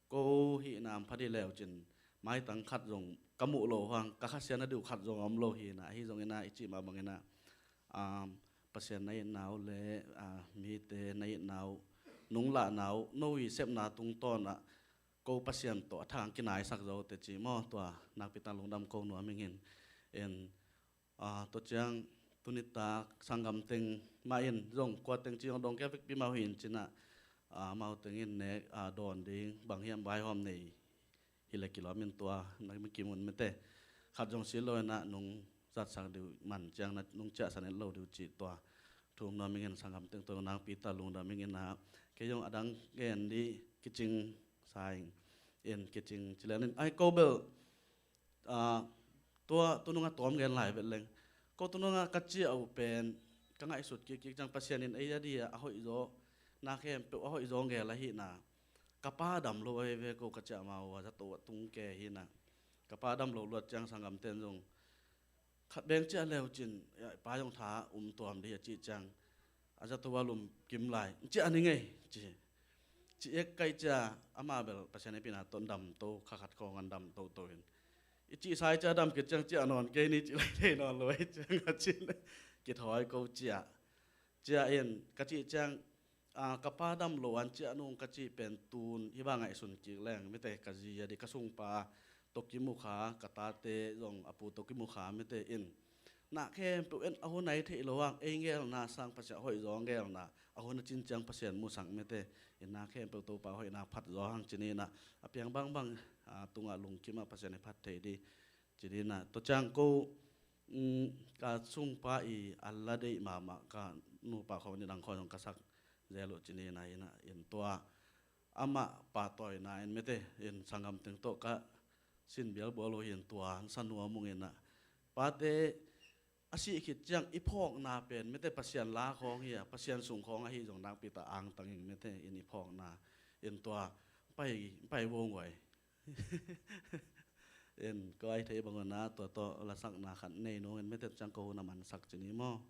ko hihna phat hi leu cin maitang khat zong ka muh lo hang ka khasiatna diu khat zong a om lo hi na, ahi zongin ah i cih mah bangin ah, um, Pasian na itna uh le, ah, mite na itna uh, nung lahna uh, no i sepna tungtawn ah ko Pasian tawh a thang kinaisak zo te ci maw, tua nakpi tak lungdam ko nuam ing in. En, ah, tua ciang tuni tak sanggam teng mah in zong kua teng ci zong dong kia vekpi mah uh hi in cin ah, ah, amau teng in nek, ah, dawn ding bang hiam vaihawm nei hi le kilawm in tua na mi kimun mete. Khat zong si lo in ah nung zatsak diu man ciang na nung ciahsan et lo diu cih tua thu um nuam ing in sanggam teng tua nakpi tak lungdam ing in ah, kei zong a dang gen dih kicing sa ing in kicing ci lian in ai ko bel, ah, tua tunung a tawm gen lai vet leng ko tunung a ka ciah uh pen ka ngaihsut kikkik ciang Pasian in ei a di a hoih zaw na khempeuh a hoih zaw ngel ahihna ka pa dam lo a veve ko ka ciah ma uh a zato a tung ke hi na. Ka pa dam lo luat ciang sanggam ten zong khat beng ciah leu cin, "Ya, pa zong tha um tuam dih," a cih ciang a zato a lum kim lai, "Ciah ni ngei," ci. Ci ek kai cia ama bel Pasian hehpihna tawh dam to, kha khat khawng an dam toto in. I cih sai cia dam kit ciang ciah nawn kei ni ci lai thei nawn lo ei ciang a cin. Kithawi ko ciah. Ciah in ka cih ciang, ah, ka pa dam lo an ciah nung ka cih pen tun hi bang ngaihsun kik leng mite ka zi a di ka sungpa tawh kimu kha, ka tate zong a pu tawh kimu kha mite in. Na khempeuh en a hun a i theih lo ang, ei ngelna sang Pasian hoih zaw ngelna, a hun a cin ciang Pasian musak mite in na khempeuh Topa hoihna phat zaw hang ci ni na, a piang bangbang, ah, tungah lungkim ah Pasian i phat thei di ci ni na. Tua ciang ko, um, ka sungpa i a la deih mahmah ka nupa khawng ni dang khawng zong ka sak zel uh ci ni na, in tua amah pahtawina in mete in sanggam teng tawh ka sin bialbual uh hi in tua an sa nuam ung in ah. Pate a sih khit ciang i phawkna pen mete Pasian la khawng hi a, Pasian sung khawng ahi zong nakpi tak angtang in mete in i phawkna in tua pai, pai vong uai. In ko ai thei bang un ah tua tawh lasakna khat nei nung in mete ciang ko hun a mansak ci ni maw?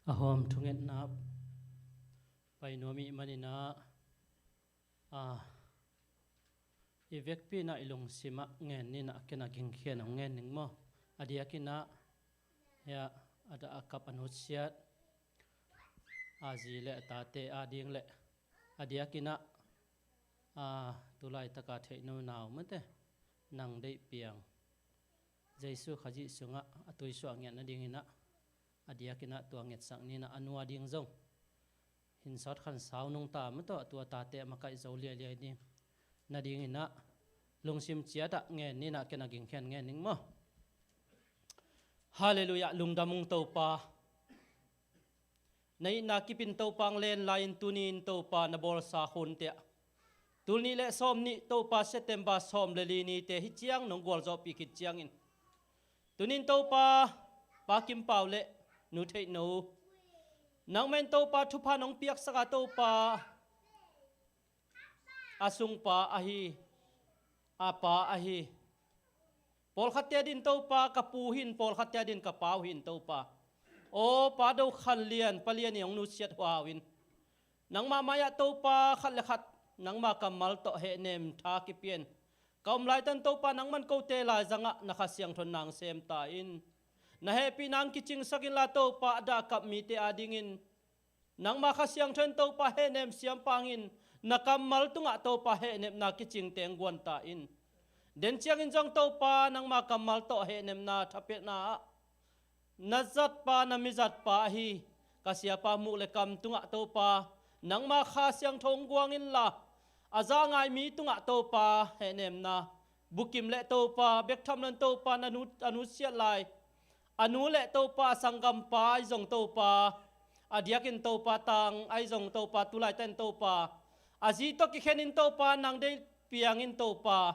A hawm thungetna pai nuam ih maninah, a, i vekpi inah i lungsimah ngen ninah ken a gingkhian hong ngen ning maw? A diakinah, hia, a dah a kap a nusiat a zi le a tate a ding le a diakinah, a, tulaitaka theih no nau mate, nang deih piang Jesu Khazih sungah a tuisuah ngiat nadinginah, a diakinah tua ngetsak ninah a nua ding zong hinsawt khansau nungta matawh tua tate a makaih zo liailiai ding nadinginah lungsim ciatah ngen ninah ken a gingkhian ngen ning maw? Halleluiah, lungdam ung Topa. Na itna kipin Topa ang len lai-in tuni-in Topa na bawlsa khunte ah, tulnih le sawmnih Topa September sawm le li nite hih ciang nong gualzawhpih khit ciangin, tunin Topa Pa Kim Pau le Nu Theih No, nangmah in Topa thupha nong piaksaka Topa, a sungpa ahi, a pa ahi. Pawlkhatte adin Topa ka pu hi-in, pawlkhatte adin ka pa uh hi-in Topa, aw Pa Do Khan Lian, Pa Lian i hong nusiat huau in, nangmah mai-ah Topa khat le khat nangmah kammal tawh hehnem tha kipia-in ka om laitan Topa nangman kote laizangah na Kha Siangtho in nang sem ta in. Na hehpihna ang kicingsak inla Topa a dah kap mite adingin nangmah Kha Siangtho in Topa hehnem siampa hangin na kammal tungah Topa hehnepna kicingte ang guan ta in. Den ciangin zong Topa nangmah kammal tawh hehnepna thapiakna ah na zatpa, na mizatpa ahi ka siapa Muk le Kam tungah Topa nangmah Kha Siangtho ang guang inla, a za a ngai mi tungah Topa hehnemna, Bukim le Topa Bek Tham Luan Topa na nu, a nusiat lai a nu le Topa a sanggampa ahi zong Topa, a diakin Topa Tang ahi zong Topa, tulaitan Topa a zi tawh kikhenin Topa nang deih piangin Topa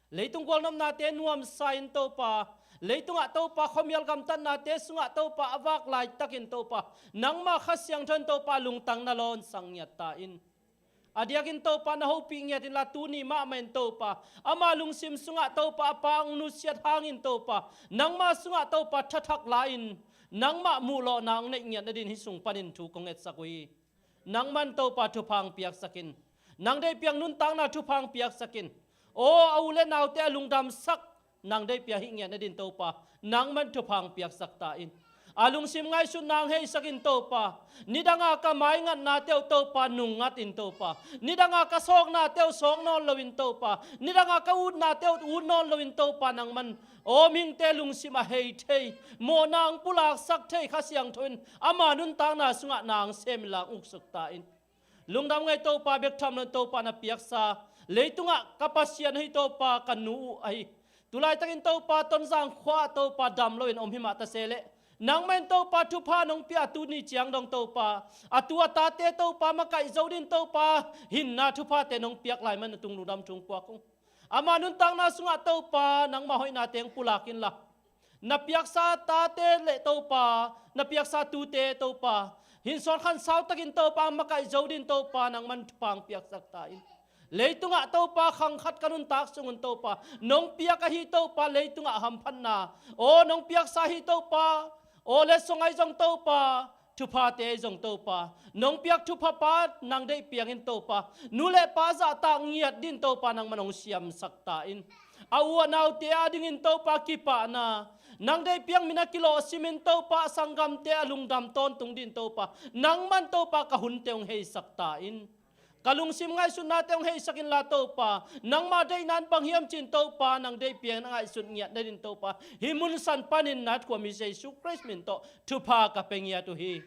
leitung gualnopnate nuamsa-in Topa, leitungah Topa khuamial gamtatnate sungah Topa a vak laitakin Topa nangmah Kha Siangtho in Topa lungtang na lawnsak ngiat ta in. A diakin Topa na hopih ngiat inla tuni mahmah in Topa ama lungsim sungah Topa a pa ang nusiat hangin Topa nangmah sungah Topa thathak la-in nangmah muhlawhna ang neih ngiat nadin hih sung panin thu kong ngetsak uh hi. Nangman Topa thupha ang piaksak in. Nang deih piang nuntakna thupha ang piaksak in. Aw a u le naute a lungdamsak nang deih piang hih ngiat nadin Topa nangman thupha ang piaksak ta in. A lungsim ngaihsutna ang heisak in Topa, nidanga ka maingatnate uh Topa nungngat in Topa, nidanga ka sawknate uh sawk nawn loin Topa, nidanga ka utnate uh ut nawn loin Topa nangman aw mihingte lungsim a hei thei, mawhna ang pulaksak thei Kha Siangtho in ama nuntakna sungah nang sem inla ang uksuk ta in. Lungdam ngei Topa Bek Tham Luan Topa na piaksa, leitungah ka Pasian ahi Topa ka nu uh ahi, tulaitakin Topa Tonzang khua ah Topa dam loin om himah ta se leh nangmah in Topa thupha nong pia a tuni ciang dong Topa a tu a tate Topa makaih zo din Topa hinna thuphate nong piak lai man a tung lungdam thu ang puak ung. Ama nuntakna sungah Topa nangmah hoihnate ang pulak inla, na piaksa tate le Topa, na piaksa tute Topa hinsawn khansau takin Topa makaih zo din Topa nangman thupha ang piaksak ta in. Leitungah Topa khang khat ka nuntak sungun Topa nong piak ahi Topa leitungah hamphatna, aw nong piaksa ahi Topa, aw letsong ahi zong Topa, thuphate ahi zong Topa nong piak thuphapa nang deih piangin Topa nu le pa zahtak ngiat din Topa nangman hong siamsak ta in. A u a naute adingin Topa kipahna, nang deih piang min a kilawhsimin Topa a sanggamte a lungdam tawntung din Topa nangman Topa ka hunte hong heisak ta in. Ka lungsim ngaihsutnate hong heisak inla Topa, nangmah deihna in bang hiam cin Topa nang deih piang a ngaihsut ngiat nadin Topa hih munsan panin na thuam hi Jesu Khrist min tawh thupha ka pia ngiat uh hi.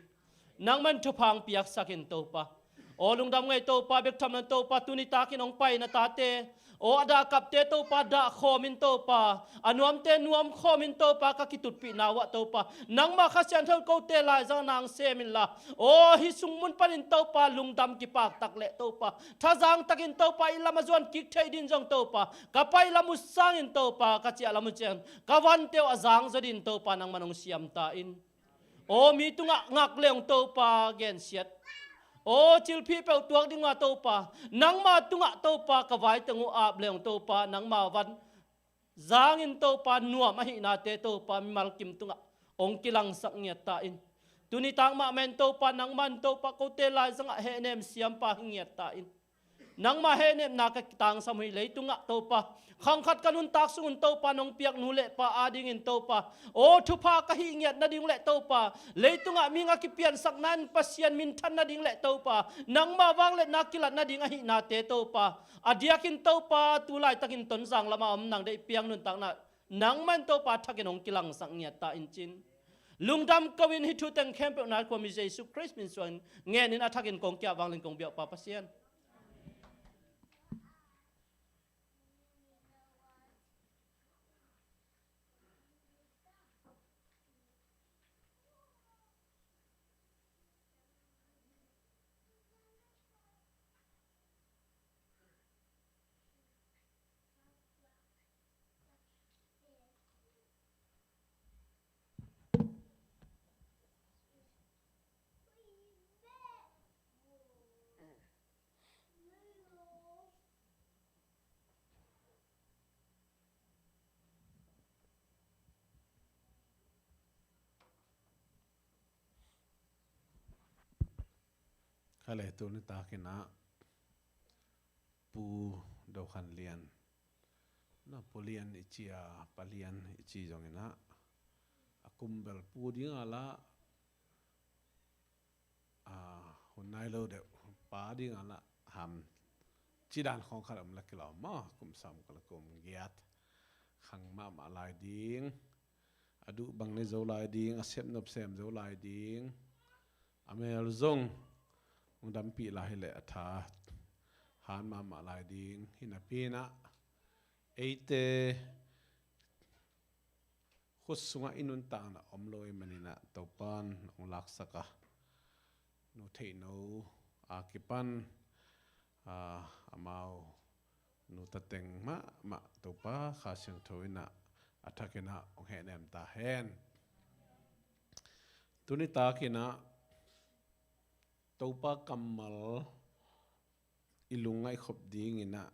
Nangman thupha ang piaksak in Topa. Aw lungdam ngei Topa Bek Tham Luan Topa, tuni takin hong pai na tate, aw a dah kapte Topa dah khawmin Topa, a nuamte nuam khawmin Topa ka kitutpihna uh ah Topa nangmah Kha Siangtho in kote laizang nang sem inla, aw hih sung mun panin Topa lungdam kipaktak leh Topa thazang takin Topa ih lam a zuan kik theih din zong Topa ka paih lam uh sangin Topa ka ciah lam uh ciang ka vante uh a zang zaw din Topa nangman hong siam ta in. Aw mi tungah ngak leng Topa gensiat, aw cilphih peuh tuak ding uh a Topa nangma tungah Topa ka vaiteng uh ap leng Topa nangma van zangin Topa nuam ahihnate Topa mimal kim tungah hong kilangsak ngiat ta in. Tuni tak mahmah in Topa, nangman Topa kote laizangah hehnem siampa hi ngiat ta in. Nangmah hehnepna ka kitangsam uh hi leitungah Topa. Khang khat ka nuntak sungun Topa nong piak nu le pa adingin Topa, aw thupha ka hih ngiat nading le Topa, leitungah mihing a kipiansakna in Pasian minthan nading le Topa, nangmah vangliatna kilat nading ahihnate Topa, a diakin Topa tu laitakin Tonzang lamah om nang deih piang nuntakna nangman Topa thakin hong kilangsak ngiat ta in cin. Lungdam ko in hih thu teng khempeuh nai khuami Jesu Khrist min suangin ngenin a thakin kong kia vanglin kong biakpa Pasian. Kha le tuni takin ah Pu Do Khan Lian, na Pu Lian i ci a, Pa Lian i ci zongin ah, a kum bel pu ding a la, a, hun nai lo deuh pa ding a la ham ci dan khawng khat om la kilawm maw, kum sawm kul le kum giat khang mahmah lai ding, a duh bang nei zo lai ding, a sepnop sem zo lai ding, a mel zong hong dampih lai hi leh a tha han mahmah lai ding hi napi in ah, eite khut sungah i nuntakna om lo ahih manin ah Topan hong laksak a, Nu Theihno a kipan, a, amau nu tateng mahmah Topa Kha Siangtho in ah a thakin ah hong hehnem ta hen. Tuni takin ah Topa kammal i lungngaih khop dingin ah,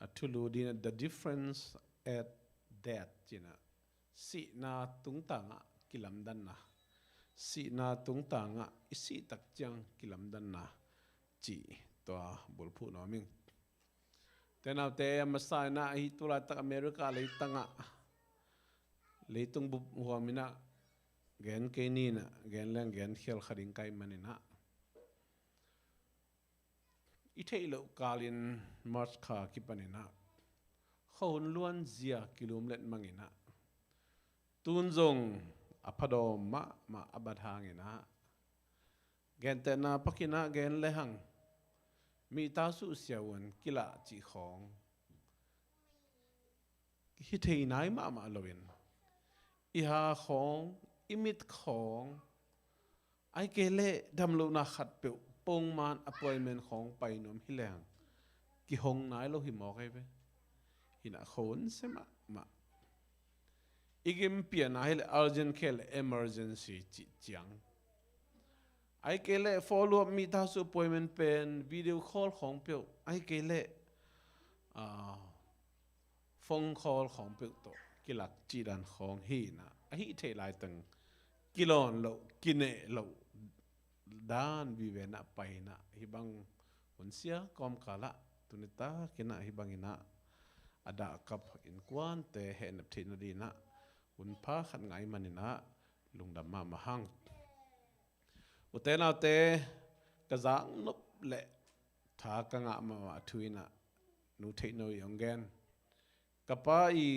a thulu dingin ah, The Difference at Death ci-in ah, sihna tungtangah kilamdanna, sihna tungtangah i sih tak ciang kilamdanna cih tua bulphuh nuam ing. Te naute, a masa in ah hih tu laitak America leitangah, leitung bup huam in ah gen kei ni in ah, gen leng gen khial kha ding ka hih manin ah, i theih loh kalin March kha kipanin ah khuahun luanzia kilumlet mang in ah, tun zong a phadawm mahmah a bat hangin ah, gentehna pakin ah gen lehang, mihta suhsia un kilah cih khawng hi thei nai mahmah loin, i ha khawng, i mit khawng, ahih kei leh damlohna khatpeuh, pongman appointment khawng pai nuam hi leng kihong nai lo hi mawk ahi ve. Hi in ah khuahun sia mahmah. I gimpian ah hi leh urgent care leh emergency cih ciang, ahih kei leh follow up, mihta suh appointment pen video call khawng peuh, ahih kei leh, ah, phone call khawng peuh tawh kilak cih dan khawng hi in ah, a hih theih laiteng kilawn loh, kineh loh dan vive in ah pai in ah, hih bang hun sia kawmkal ah tuni takin ah hih bangin ah a dahkap innkuante hehnep theih nadingin ah hun pha khat ngah ahih manin ah lungdam mahmah hang. Ute naute, ka zaknop leh tha ka ngah mahmah thu in ah Nu Theihno i hong gen, ka pa i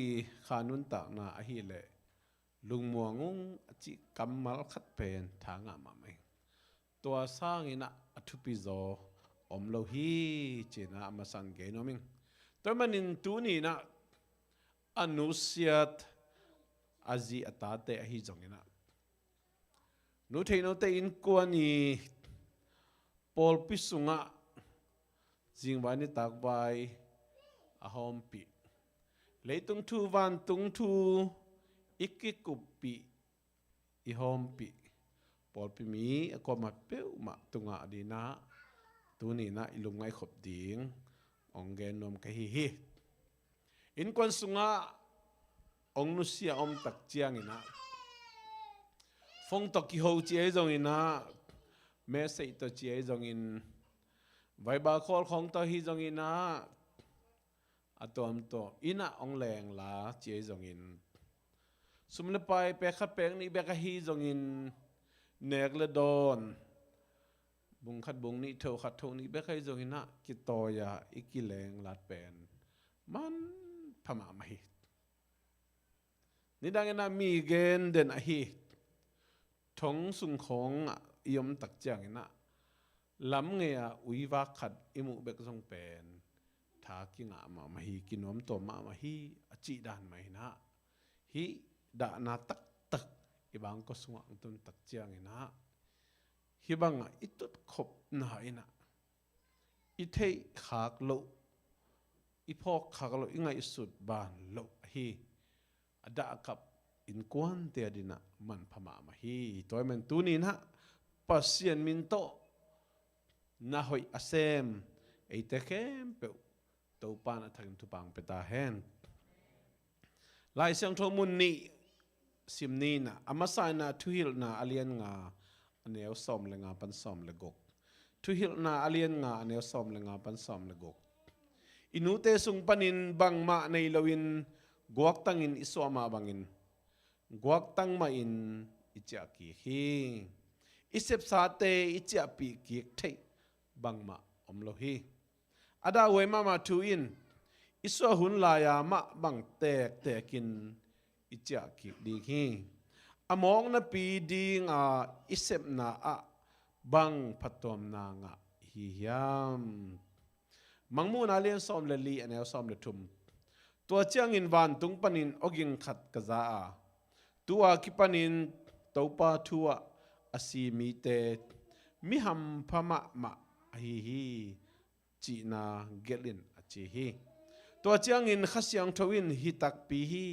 kha nuntakna ahih leh lungmuang ung a cih kammal khat pen tha ngah mahmah ing. Tua sangin ah a thupi zaw om lo hi ci-in ah a masa in gen nuam ing. Tua ahih manin tuni in ah a nusiat a zi a tate ahi zongin ah, Nu Theihnote innkuan i pawlpi sungah zingvai nitakvai a hawmpih, leitung thu vantung thu i kikuppih, i hawmpih pawlpi mi a kuamah peuhmah tungah dingin ah tuni in ah i lungngaih khop ding hong gen nuam ka hi hi. Innkuan sungah hong nusia a om tak ciangin ah, Phone tawh kiho ci ahi zongin ah, message tawh ci ahi zongin, Viber call khawng tawh hi zongin ah, a tuamtuam in ah hong lengla ci ahi zongin, sum le pai pek khat pek nih bek ahi zongin, nek le dawn, bung khat bung nih tho khat tho nih bek ahi zongin ah, kitawi-a i kilenglat pen manpha mahmah hi. Nidangin ah mi gen den ahi, thong sung khawngah i om tak ciangin ah, lam ngei-a uivak khat i muh bek zong pen tha kingah mahmah hi, kinuamtuam mahmah hi, a cih dan mah in ah, hih dahna taktak i bangkua sungah hong tun tak ciangin ah, hih bangah i tutkhopna in ah, i theih khak loh, i phawk khak loh, i ngaihsut ban loh ahi a dahkap innkuante adingin ah manpha mahmah hi. Tua ahih manin tuni-in ah Pasian min tawh na hoih a sem eite khempeuh Topa in a thakin thupha hong pia ta hen. Lai Siangtho mun nih sim ni in ah, a masa in ah Thuhilhna a lian nga, a neu sawm le nga pan sawm le guk. Thuhilhna a lian nga, a neu sawm le nga pan sawm le guk. I nute sung panin bangmah nei loin guaktangin i suah mah bangin, guaktang mahin i ciahkik hi. I sepsate i ciahpih kik theih bangmah om lo hi. A dahhuai mahmah thu in i suah hun lai-a mah bang tektekin i ciahkik ding hi. A mawknapi dinga i sepna ah bang phattuamna ngah i hi hiam? Mangmuhna lian sawm le li, a neu sawm le thum. Tua ciangin vantung panin awging khat ka za a, tu-a kipanin Topa thu-ah a si mite mi hampha mahmah ahi hi, cihna gelh in, a ci hi. Tua ciangin Kha Siangtho in, "Hi takpi hi,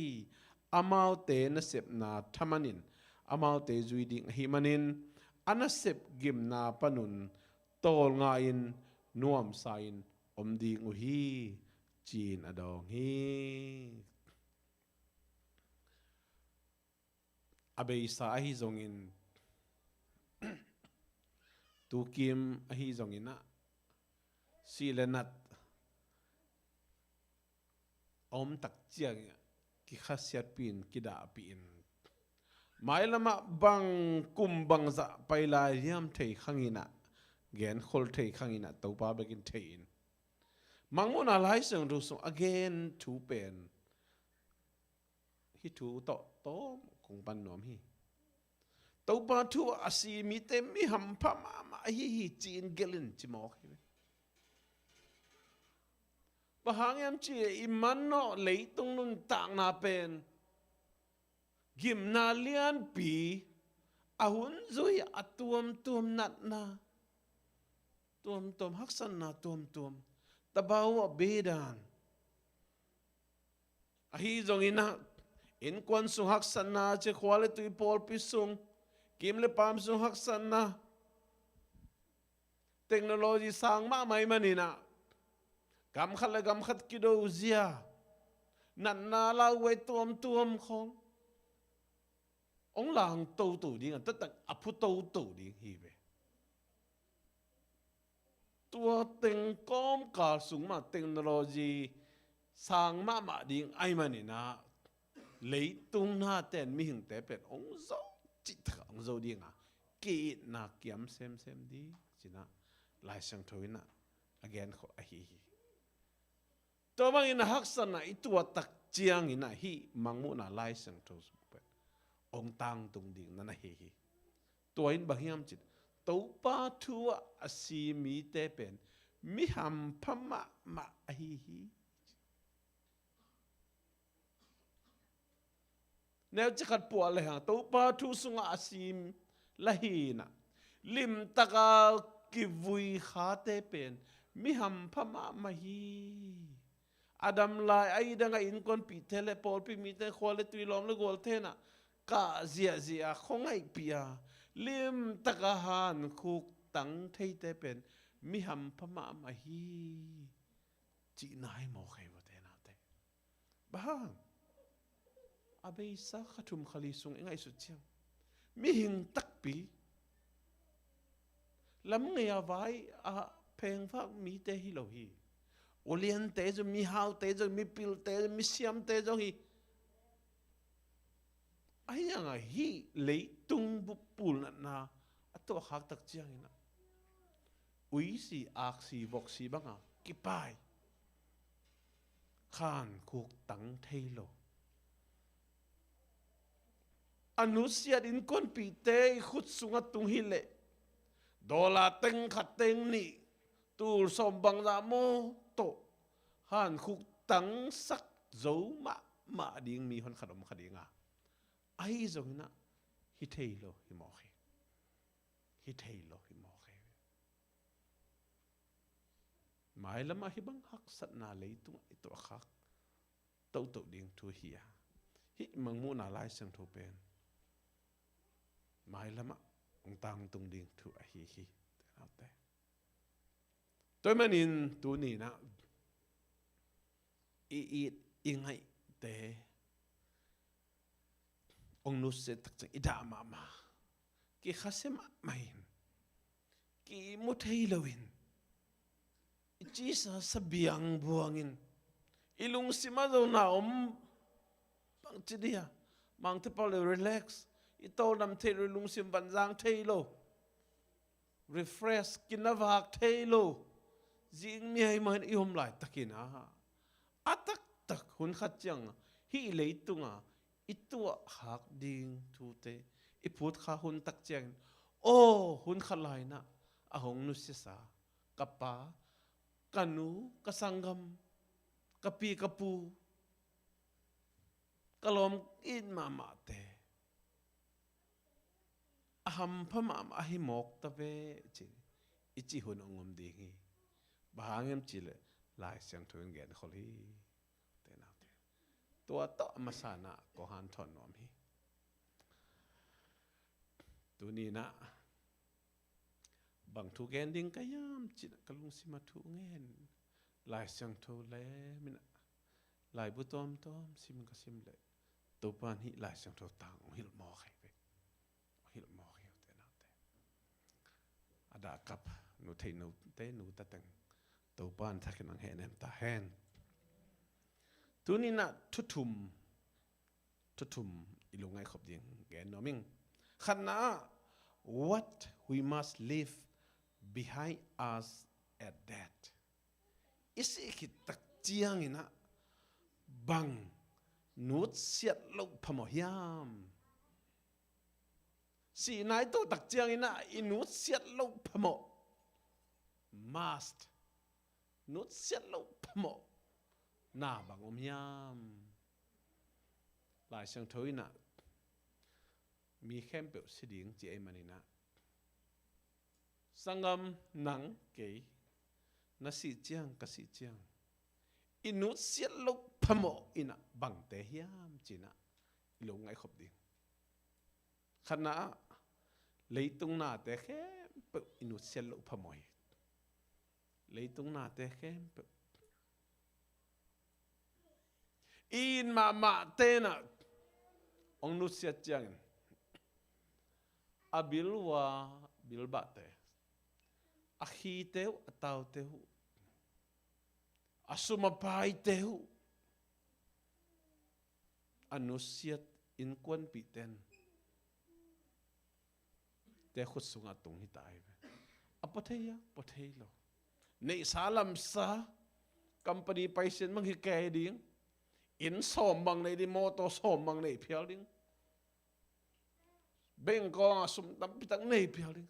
amaute nasepna thaman in amaute zui ding ahih manin, a nasep gimna panun tawlnga-in nuamsa-in om ding uh hi," ci-in a dawng hi. A beisa ahi zongin, tukim ahi zongin ah, sih le nat a om tak ciangin ah, kikhasiatpih in, kidahpih in, mailamah bang kum bangzah pai lai hiam thei khangin ah, genkhol thei khangin ah, Topa bekin thei in. Mangmuhna Lai Siangtho sung a gen thu pen hih thu tawh tawm kong pan nuam hi. Topa thu-ah a si mite mi hampha mahmah ahi hi, ci-in gelh in, ci mawk hi ve. Bang hang hiam cih leh i manawh leitung nuntakna pen gimna lianpi, a hun zui a tuamtuam natna, tuamtuam haksatna, tuamtuam tabau a bedan. Ahi zongin ah, innkuan sung haksatna, cia khua le tui pawlpi sung, kim le paam sung haksatna, technology sang mahmah ahih manin ah, gam khat le gam khat kido zia, natna lauhuai tuamtuam khawng hong lang toto ding, a taktak a phu toto ding hi ve. Tua teng kawmkal sung mah technology sang mahmah ding ahih manin ah, leitung nate'n mihingte pen hong zo, cihtak a hong zo ding a, ki-itna kiam semsem ding, ci-in ah Lai Siangtho in ah a genkhol ahi hi. Tua bangin a haksatna i tuah tak ciangin ah, hih Mangmuhna Lai Siangtho sung pen hong tangtung ding na na hi hi. Tua in bang hiam cih leh, Topa thu-ah a si mite pen mi hampha mahmah ahi hi. Neuci khat puah lehang, Topa thu sungah a si la hi-in ah, limtaka kivui khate pen mi hampha mahmah hi. A dam lai a, i dang a, innkuanpihte le pawlpi mite, khua le tui, lawm le gualte'n ah kah ziahziah a, khuangaihpih a, limtaka hankhuk tang theite pen mi hampha mahmah hi, cihna hi mawk hi ve, ute naute. Bang hang? A beisa kha thum kha li sung i ngaihsut ciang, Mihing takpi, lam ngei a vai a phengvak mite hi lo hi. Uliante zong, mihaute zong, mipilte zong, misiamte zong hi. Ahi hangah hih leitung bup pulnatna a tuahkhak tak ciangin ah, uisi, aksi, voksi banga kipai, khankhuk tang thei lo, a nusiat innkuanpihte i khut sungah tung hileh, dollar teng khat teng nih, tul sawm bangzah maw tawh, khankhuk tangsak zo mahmah ding mi honkhat om kha ding a, ahi zongin ah hi thei lo hi mawk hi. Hi thei lo hi mawk hi. Mailamah hih bang haksatna leitungah i tuahkhak toto ding thu hi a, hih Mangmuhna Lai Siangtho pen mailamah hong tangtung ding thu ahi hi, te naute. Tua ahih manin tuni-in ah i it i ngaihte hong nusiat tak ciang i dah mahmah, kikhasia mahmah in, kimu thei loin, i cisa sabiang buangin, i lungsim ah zona om, bangci dia, mangte pau le relax, i tawldam thei lo, i lungsim vanzang thei lo, refresh, kinavak thei lo, zing miai man i om laitakin ah, a taktak hun khat ciang hih leitungah i tuahkhak ding thute i phutkhak hun tak ciangin, aw, hun khat lai-in ah a hong nusiasa ka pa, ka nu, ka sanggam, ka pi, ka pu, ka lawm it mahmahte a hampha mahmah ahi mawk ta ve, ci, i cih hun hong om ding hi. Bang hang hiam cih leh Lai Siangtho in genkhol hi, te naute. Tua tawh a masa-in ah kong hanthawn nuam hi. Tuni-in ah bang thu gen ding ka hiam cih ka lungsim ah thu ngen, Lai Siangtho lem in ah, laibu tuamtuam sim ka sim leh, Topa'n hih Lai Siangtho tang hong hilh mawk hi ve. Hong hilh mawk hi, u te nau te. A dah kap nu thei nu te, nu ta teng, Topa'n thakhin hong hehnem ta hen. Tuni-in ah thu thum, thu thum i lungngaih khop ding gen nuam ing. Khatna ah, what we must leave behind us at death. I sih khit tak ciangin ah bang nutsiat loh phamawh hiam? Sihna i tuah tak ciangin ah i nutsiat loh phamawh, must, nutsiat loh phamawh na bang om hiam? Lai Siangtho in ah mi khempeuh si ding ci ahih manin ah, sanggam, nang, kei, na sih ciang, ka sih ciang, i nutsiat loh phamawh in ah bangte hiam ci-in ah i lungngaih khop ding. Khatna ah, leitung nate khempeuh i nutsiat loh phamawh hi. Leitung nate khempeuh. I it mahmahte in ah hong nutsiat ciangin, a bil ua, bil bahte, a khite uh, a taute uh, a sum a paite uh, a nusiat innkuanpihte in te khut sungah tung hi ta hi ve. A pua thei a, pua thei lo. Neihsa lamsa, company paisen mang hi kei ding. Inn sawm bang nei ding, mawtaw sawm bang nei phial ding. Bengkawng a sum tampi tak nei phial ding.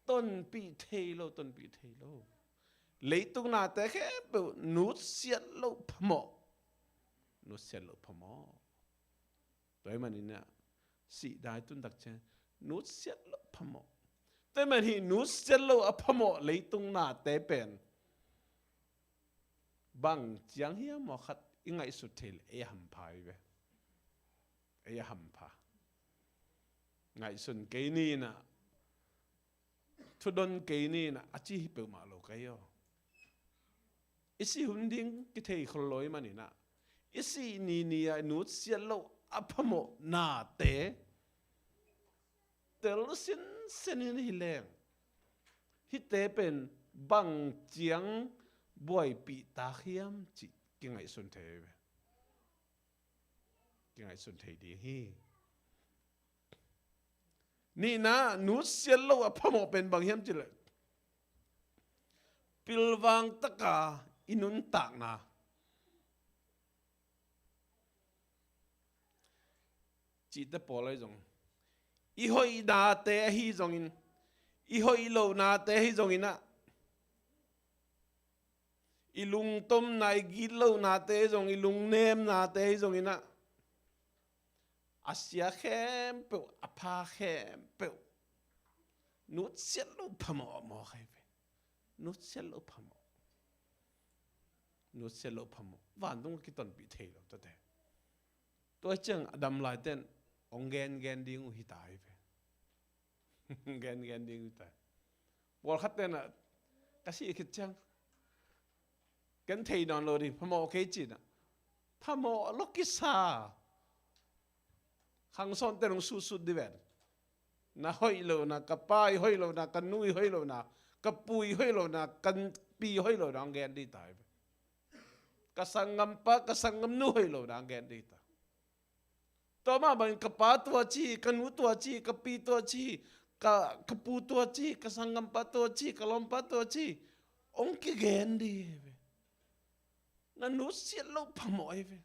Tonpih thei lo, tonpih thei lo. Leitung nate khempeuh nutsiat loh phamawh. Nutsiat loh phamawh. Tua ahih manin ah, sih dai tun tak ciang nutsiat loh phamawh. Tua ahih manin hih nutsiat loh a phamawh leitung nate pen bang ciang hiam maw khat i ngaihsut thei leh ei a hampha hi ve. Ei a hampha. Ngaihsun kei ni in ah, thudon kei ni in ah, a ci hi peuhmah lo kei aw. I sih hun ding kithei khol lo ahih manin ah, i sih ni ni-a nutsiat loh a phamawh nate tel sinsen in hi leng, hihte pen bang ciang buaipih tak hiam cih kingaihsun thei ve. Kingaihsun thei ding hi. Nihna, nutsiat lo a phamawh pen bang hiam cih leh, pilvang taka i nuntakna cihte pawl ahi zong, i hoihnate ahi zongin, i hoih lohnate ahi zongin ah, i lungtomna, i gitlonate ahi zong, i lungnemnate ahi zongin ah, a sia khempeuh, a pha khempeuh, nutsiat lo phamawh a mawk ahi ve. Nutsiat lo phamawh. Nutsiat lo phamawh. Vantung a kitonpih thei lo tate. Tua ciang a dam laiten hong gengen ding uh hi ta hi ve. Gengen ding uh hi ta. Pawlkhat tenah ka sih khit ciang, ken thei nawn lo ding, phamawh kei cinah, phamawh lo kisa. Khang sawmte nong sutsut di ven. Na hoih lohna, ka pa i hoih lohna, ka nu i hoih lohna, ka pu i hoih lohna, ka pi i hoih lohna hong gen ding ta hi ve. Ka sanggampa, ka sanggamnu hoih lohna hong gen ding ta. Tua mah bangin ka pa tua ci, ka nu tua ci, ka pi tua ci, ka, ka pu tua ci, ka sanggampa tua ci, ka lawmpa tua ci, hong kigen ding hi ve. Na nutsiat lo phamawh ahi ve.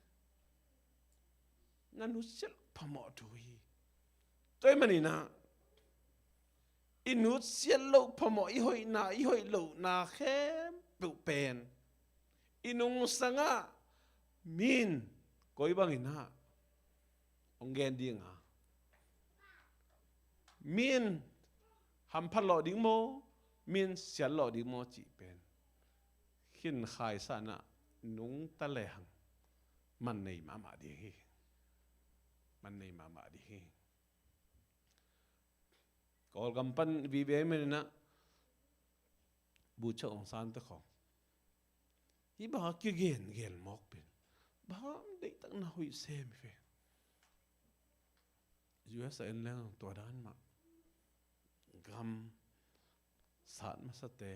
Na nutsiat lo phamawh thu hi. Tua ahih maninah, i nutsiat lo phamawh, i hoihna, i hoih lohna khempeuh pen i nungsangah min koi banginah hong gen dinga, min hamphat lawh ding maw, min siat lawh ding maw cih pen khin khaisanah nungta lehang man nei mahmah ding hi. Man nei mahmah ding hi. Kawlgam pan vive maninah bucha ong sante khawng, hih banga kigen gel mawk pen bang deihtak na hoih sem hi ve. U S a en leng tua dan mah. Gam sat masate,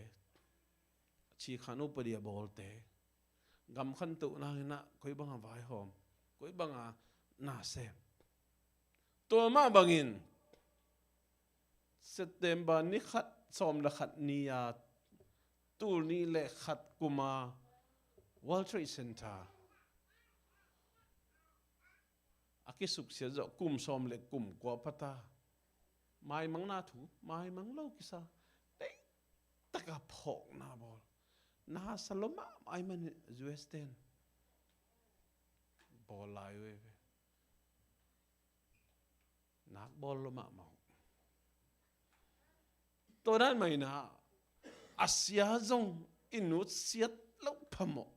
chikhan upadi a bawlte, gam khantohna hinah koi banga vaihawm, koi banga na sem. Tua mah bangin September ni khat sawm le khat ni-a tul nih le khat kuma World Trade Center a kisuksiat zawh kum sawm le kum kua pata, maimangna thu, maimang lo kisa, deihtaka phawkna bawl. Na sa lo mahmah ahih manin U S ten bawl lai uh hi ve. Nak bawl lo mahmah uh. Tua dan mah inah, a sia zong i nutsiat loh phamawh,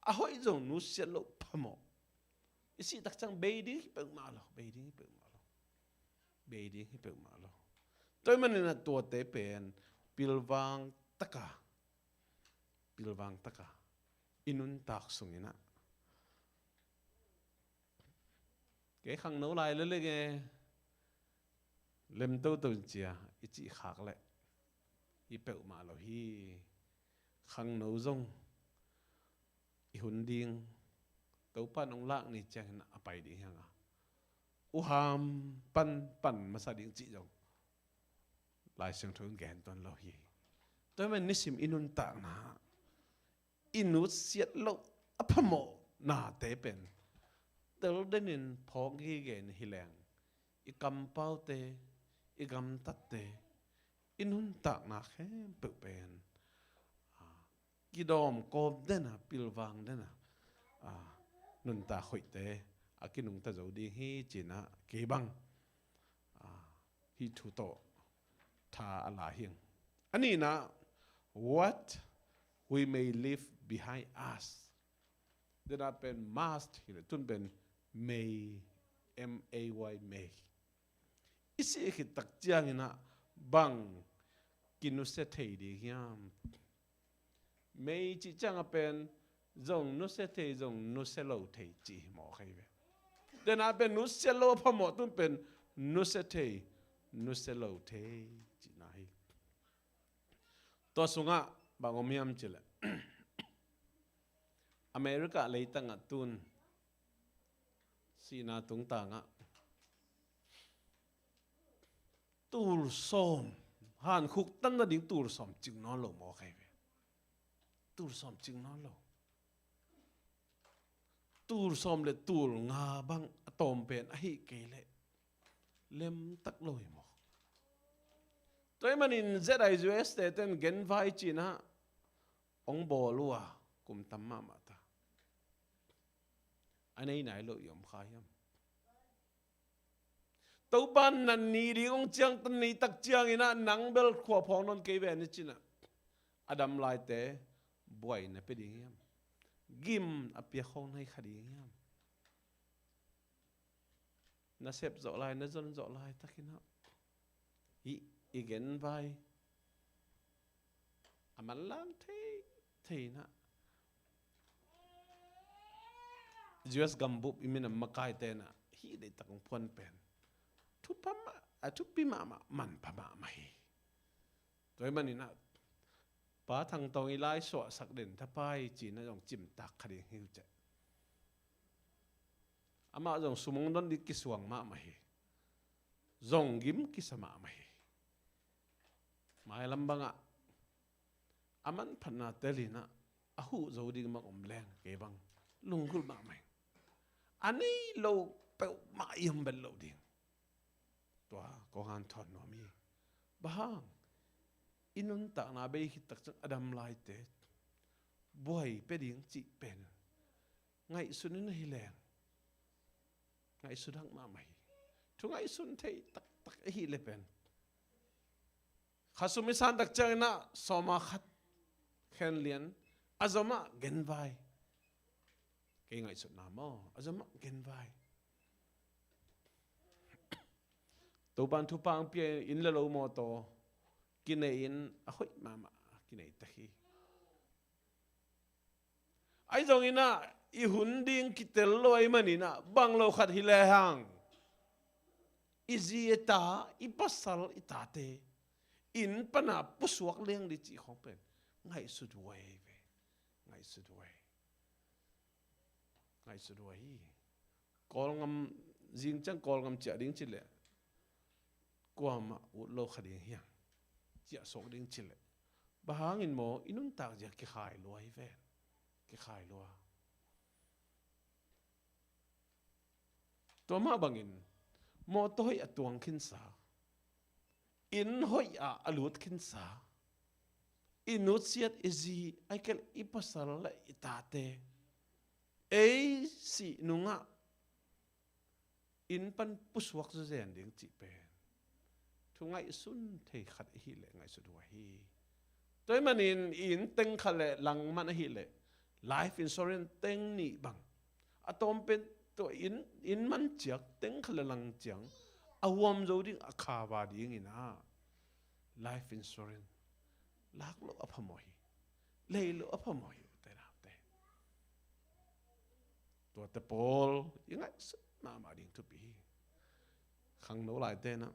a hoih zong nutsiat loh phamawh. I sih tak ciang bei ding hi peuhmah lo, bei ding hi peuhmah lo. Bei ding hi peuhmah lo. Tua ahih maninah tuate pen pilvang taka, pilvang taka i nuntak sunginah, kei khangno lai leleng e, lem toto in cia i cih khak leh hi peuhmah lo hi. Khangno zong i hun ding, Topa in hong lak ni ciangin a pai ding hi hang a, uham pan pan masa ding cih zong Lai Siangtho in gen tuan lo hi. Tua ahih manin nisim i nuntakna i nutsiat loh a phamawh nate pen tel denin phawk gige in hi leng, i kampaute, i gamtatte, i nuntakna khempeuh pen, a, kidawm kawm dena, pilvang dena, a, nuntak hoihte a kinungta zo ding hi cinah kei bang, a, hih thu tawh tha a la hi ing. A nihna, what we may leave behind us. Dena pen must hileh, tun pen may, M A Y, may. I sih khit tak cianginah bang kinusia thei ding hiam? May cih cianga pen zong nusia thei, zong nusia lo thei cih hi mawk ahi ve. Dena pen nusia lo a phamawh, tun pen nusia thei, nusia lo thei cihna hi. Tua sungah bang om hiam cileh, America leitangah tun sihna tungtangah tul sawm, hankhuk tan nading tul sawm cing nawn lo maw kei ve. Tul sawm cing nawn lo. Tul sawm le tul nga bang a tawm pen ahi kei leh lemtak lo hi maw? Tua ahih manin Z I U S te ten genvai cinah hong bawl uh a kum tam mahmah ta. A nei nai lo i om kha hiam? Topa in na ni ding hong ciangtan ni tak cianginah nang bel khua phawng nawn kei ve ni cinah a dam laite buai na pia ding hiam? Gim a piak khawng na hi kha ding hiam? Na sep zawh lai, na zon zawh laitakinah hih i genvai a manlang thei theinah U S gambup i minam makai tenah hih deihtak hong phuan pen thupha mah, a thupi mahmah, manpha mahmah hi. Tua ahih maninah Pa Thang Tawng i lai suahsak den thapai cinah zong cimtak kha ding hi uh ceh. Amah zong sum hong don ding kisuang mahmah hi. Zong gim kisa mahmah hi. Mailam bangah a manphatna telinah a huh zo ding bang om leng kei bang lunggulh mahmah hi. A nei lo peuhmah i om bel lo ding. Tua kong hanthawn nuam hi. Bang hang? I nuntakna bei khit tak ciang a dam laite buai pia ding cih pen ngaihsun in ahi leng ngaihsun hak mahmah hi. Thu ngaihsun thei taktak ahi le pen khasum i san tak cianginah sawma khat khen lian a zomah genvai. Kei ngaihsutna maw, a zomah genvai. Topan thupha ang pia in le lo mawtaw kinei in a hoih mahmah kinei tak hi. Ahi zonginah i hun ding kitel lo ahi maninah bang lo khat hi lehang i zi i ta, i pasal i tate inn pana pusuak leng ding cih khawng pen ngaihsut huai ve. Ngaihsut huai. Ngaihsut huai hi. Kawlgam, zing ciang Kawlgam ciah ding cileh kuamah ut lo kha ding hiang. Ciah suak ding cileh bang hangin maw i nuntak zia kikhai lua hi ven. Kikhai lua. Tua mah bangin mawtaw hoih a tuang khinsa, inn hoih ah a lut khinsa, i nutsiat i zi, ahih kei leh i pasal le i tate ei sih nungah inn pan pusuak zawzen ding cih pen thu ngaihsun thei khat ahih leh ngaihsut huai hi. Tua ahih manin i inn teng khat le lang man ahih leh life insurance teng nih bang a tawm pen tua inn, inn man ciak teng khat le lang ciang a huam zo ding, a khava dingin ah life insurance lak loh a phamawh hi. Lei loh a phamawh hi. Ute naute, tuate pawl i ngaihsut mahmah ding thupi hi. Khangno lai tenah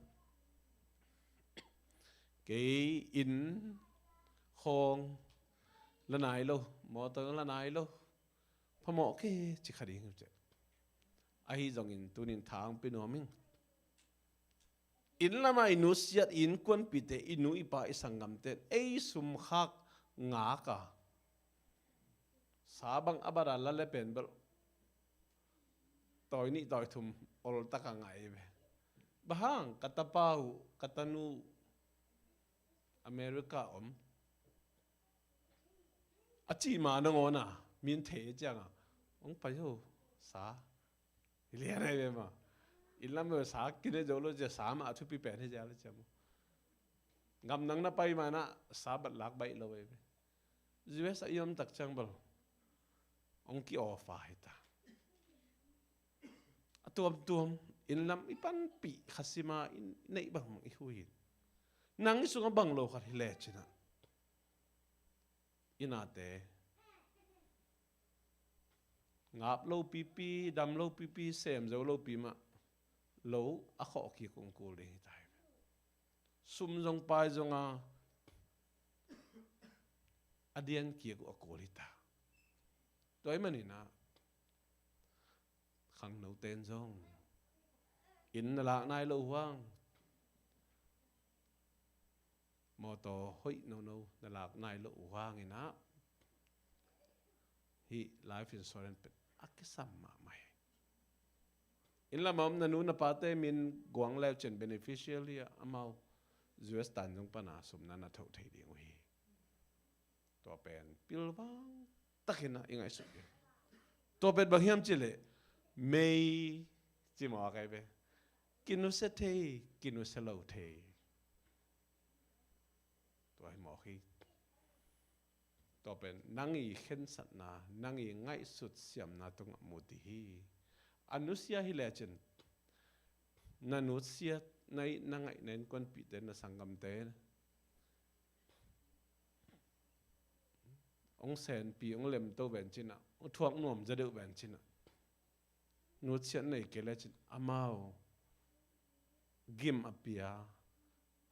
kei inn khawng la nai lo, mawtaw la nai lo, phamawh kei ci kha ding hi uh ceh. Ahi zongin tunin thang pia nuam ing. Inn lamah i nusiat, i innkuanpihte, i nu i pa, i sanggamte ei sumkhak ngak a sa bang a bat a la le pen bel tawi nih tawi thum oltak a ngai ve. Bang hang? Ka tapa uh, ka tanu uh America om. A cih ma nangawn a min thei ciangah hong pai ho sa. Hi lian ahi ve maw. Inn lam ve sa kine zo lo cia sa mah a thupi pen hi cia lo cia maw. Gam nang na pai manah sa bat lak baih lo ahi ve. U S a i om tak ciang bel hong ki-offer hi ta. A tuamtuam inn lam i panpih kha sima i neih bang i hu hi. Nang i sungah bang lo khat hi le cinah i nate ngap lo pipi, dam lo pipi, sem zo lo pi mah lo a khawh kik ung kul ding hi ta hi. sum zong pai zong a, a dian kik uh a kul hi ta. Tua ahih manin ah khangnote in zong inn na lak nai loh uh hang, mawtaw hoih nono na lak nai loh uh hangin ah, hih life insurance pen a kisam mahmah hi. Inn lam a om na nu na pate min guang leu cin beneficial hi a, amau U S tan zong pana sum na na thoh thei ding uh hi. Tua pen pilvang takin ah i ngaihsut ding. Tua pen bang hiam cih leh mei ci mawk ahi ve. Kinusia thei, kinusia lo thei. Tua hi mawk hi. Tua pen nang i khensatna, nang i ngaihsut siamna tungah mu ding hi. A nusia hi lecin na nusia, na i, na ngaih, na innkuanpihte, na sanggamte hong senpi, hong lemto ven cin ah, hong thuak nuam zaw deuh ven cin ah, nusiat nei kei lecin amau gim a pia,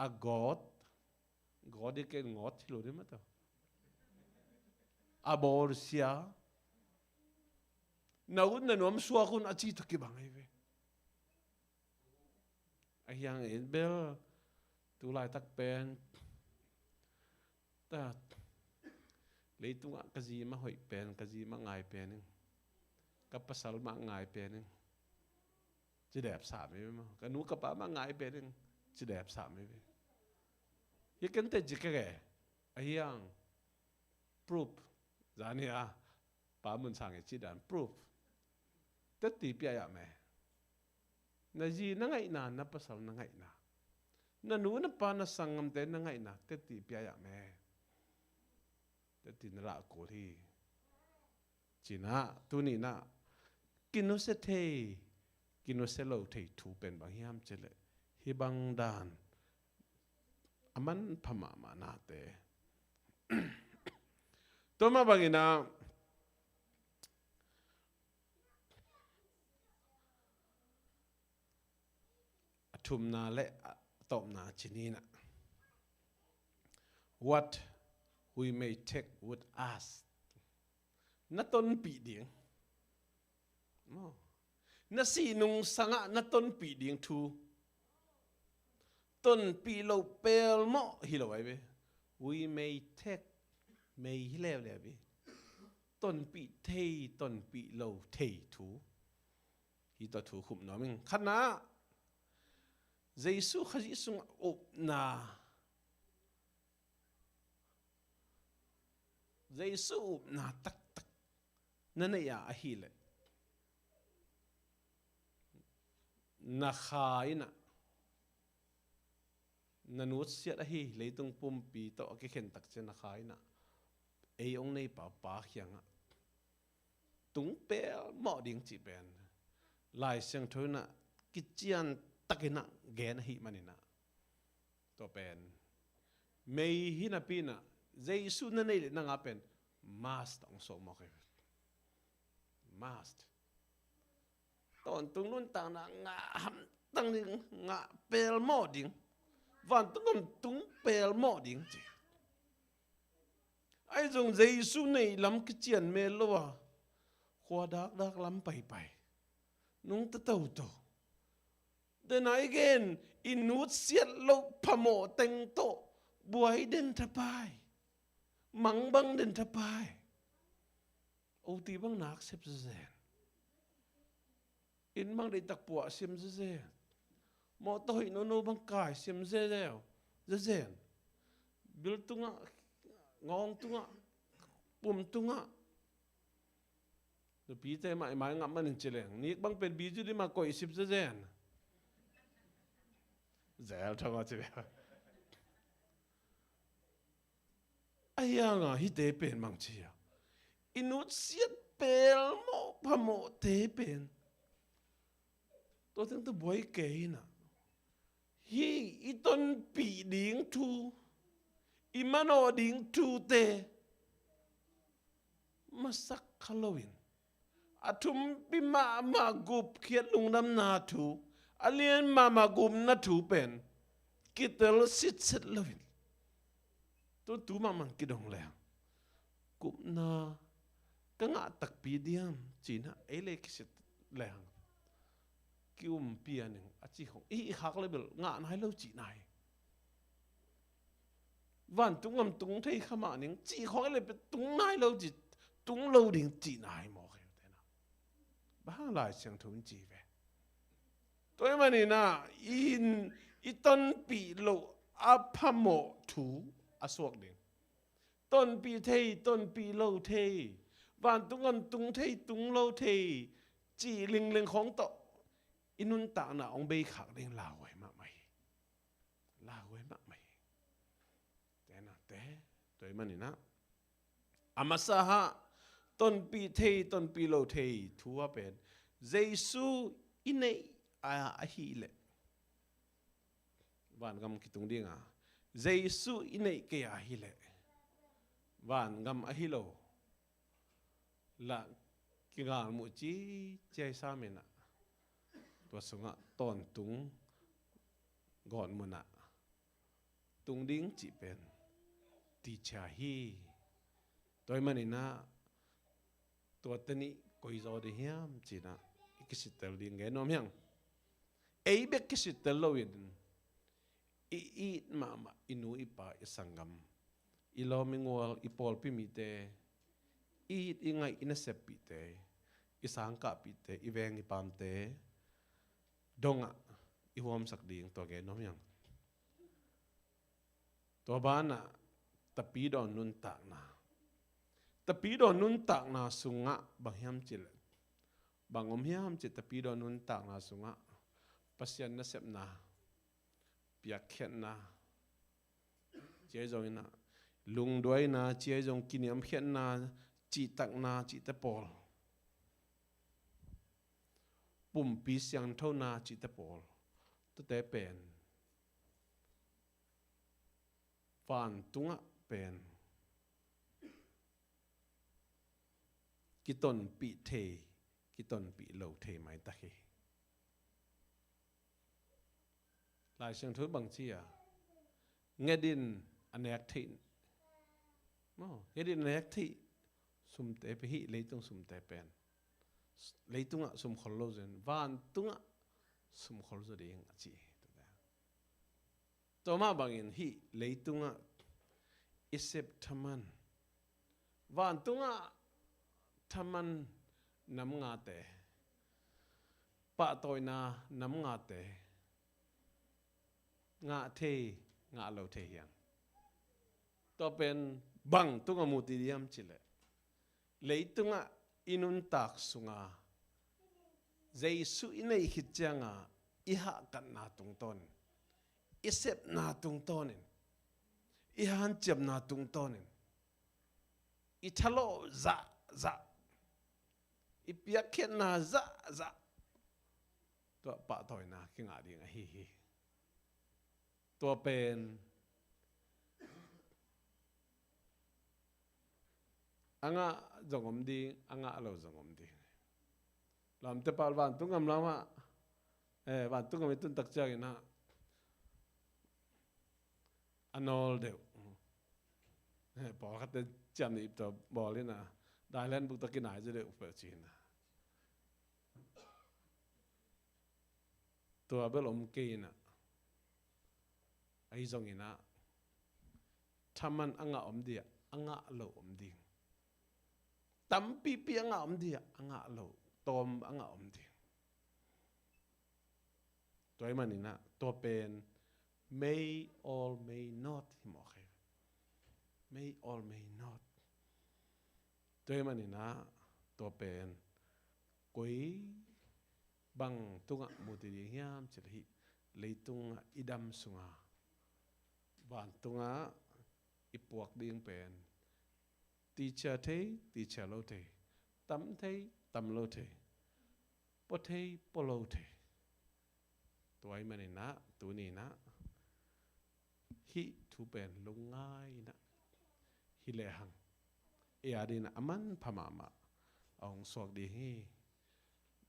a gawt, gawt i ken ngawt hi lo ding mah ta, a bawlsia, na ut na nuam suak un a ci tawh kibang ahi ve. Ahi hangin bel tu laitak pen ta, leitungah ka zi mah hoih pen, ka zi mah ngai pen ing, ka pasal mah ngai pen ing, ci dep sam hi ve maw. Ka nu ka pa mah ngai pen ing, ci dep sam hi ve. Hi ken teci ka ke. Ahi hang proof, zani a Pa Mun Sang i ci dan proof, teci pia ya me. Na zi na ngaihna, na pasal na ngaihna, na nu na pa na sanggamte na ngaihna, teci pia ya me. Teci na lah kul hi. Ci-in ah tuni-in ah kinusia thei, kinusia lo thei thu pen bang hiam cih leh hih bang dan a manpha mahmah nate. Tua mah bangin ah a thumna le a tawpna ci ni in ah, what we may take with us. Na tonpih ding, maw, na sih nung sangah na tonpih ding thu, tonpih loh pelmawh hi lo ahi ve. We may take, may hi leuleu hi. Tonpih thei, tonpih lo thei thu. Hih tawh thu khum nuam ing. Khatna, Jesu Khazih sungah upna, Jesu upna taktak na neih a ahih leh, na kha in ah, na nusiat ahi leitung pumpi tawh a kikhen tak ciang na kha in ah, ei hong nei Pa, Pa kiangah tung pelmawh ding cih pen Lai Siangtho in ah kician takin ah gen ahih manin ah, tua pen mei hi napi in ah, Jesu na neih leh na ngah pen must hong sawm mawk hi. Must. Tawntung nuntakna ngah hamtang ding, ngah pelmawh ding, vantung gam tung pelmawh ding ci. Ahi zong Jesu neih lam kician mel lo a, khua dakdak lam paipai, nungta toto, den a i gen, i nusiat loh phamawh teng tawh buai den thapai, mangbang den thapai. Oti bang nak sep zezen. Inn bang deihtak puah siam zezen. Mawtaw hoih nono bang kai siam zezen. Zezen. Bil tungah, ngawng tungah, pum tungah. Nupite mah i mai ngap manin ci leng, nik bang pen bizu di mah koih sip zezen. Zel thong a ci leng. Ahi hanga hihte pen bang ci a, i nutsiat pelmawh phamawhte pen tua teng tawh buai kei in ah, hih i tonpih ding thu, i manawh ding thute masak kha loin, a thumpi mahmah gupkhiat lungdamna thu, a lian mahmah gupna thu pen kitel sitset loin, tu, tu mahmah kidong leng, kupna ka ngah takpi diam, ci-in ah ei le kisit leng, ki-umpia ning a ci khong, i, i khak le bel ngah nai lo cihna hi. Vantung gam tung thei kha mah ning cih khong i le bel tung nai lo ci, tung lo ding cihna hi mawk hi. Bang hang Lai Siangtho in ci ve? Tua ahih manin ah, i, i tonpih loh a phamawh thu a suak ding. Tonpih thei, tonpih lo thei, vantung gam tung thei, tung lo thei, cih lingleng khong tawh i nuntakna hong bei khak ding lauhuai mahmah hi. Lauhuai mahmah hi. Te na te, tua ahih manin ah, a masa ah, tonpih thei, tonpih lo thei thu ah pen, Jesu i neih a, ahih leh, vangam kitung ding a, Jesu i neih kei a ahih leh, vangam ahi lo lah kigalmuh ci, ciai sam in ah, tua sungah tawntung gawtmun ah tung ding cih pen tichia hi. Tua ahih manin ah, tua teni koi zaw ding hiam ci-in ah i kisittel ding gen nuam hiang. Ei bek kisittel loin, i it mahmah i nu i pa, i sanggam, i lawm i gual, i pawlpi mite, i it i ngaih i naseppihte, i sangkahpihte, i veng i paamte dongah i huamsak ding, tua gen nuam hiang. Tua banah tapidawn nuntakna. Tapidawn nuntakna sungah bang hiam cih leh, bang om hiam cih leh, tapidawn nuntakna sungah Pasian nasepna, piakkhiatna, ci-a zong in ah, lungduaina, ci-a zong kiniamkhiatna, cihtakna, cihte pawl, pumpi siangthona, cihte pawl, tuate pen vantungah pen kitonpih thei, kitonpih lo thei maitak hi. Lai Siangtho bang ci a, nget in a nek theih, maw, nget in a nek theih sumte pen, hih leitung sumte pen, leitungah sumkhol lo zaw in, vantungah sumkhol zaw ding a ci hi. Tua mah bangin hih leitungah i sep thaman, vantungah thaman nam ngate, pahtawina nam ngate ngah thei, ngah lo thei hiam? Tua pen bang tungah muti diam cih leh, leitungah i nuntak sunga Jesu i neih khit cianga i hahkatna tungtawnin, i sepna tungtawnin, i hanciamna tungtawnin, i thalawh zahzah, i piakkhiatna zahzah, tua pahtawina kingah ding ahi hi. Tua pen a ngah zong om ding, a ngah lo zong om ding. Lamte pal vantung gam lamah, eh, vantung gam i tun tak ciangin ah a nawl deuh, eh, pawlkhatte ciam nih ip tawh bawl in ah, dailen buk tawh kinai zaw deuh peuh ci-in ah. Tua bel om kei in ah, ahi zongin ah, thaman a ngah om ding a, a ngah lo om ding. Tampipi a ngah om ding a, a ngah lo, tawm a ngah om ding. Tua ahih manin ah, tua pen may or may not hi mawk hi. May or may not. Tua ahih manin ah, tua pen koi bang tungah muti ding hiam cih leh, hih leitungah i dam sunga vantungah i puak ding pen tichia thei, tichia lo thei, tam thei, tam lo thei, pua thei, pua lo thei. Tua ahih manin ah, tuni in ah, hih thu pen lungngai in ah, hi lehang ei adingin ah a manpha mahmah a hong suak ding hi.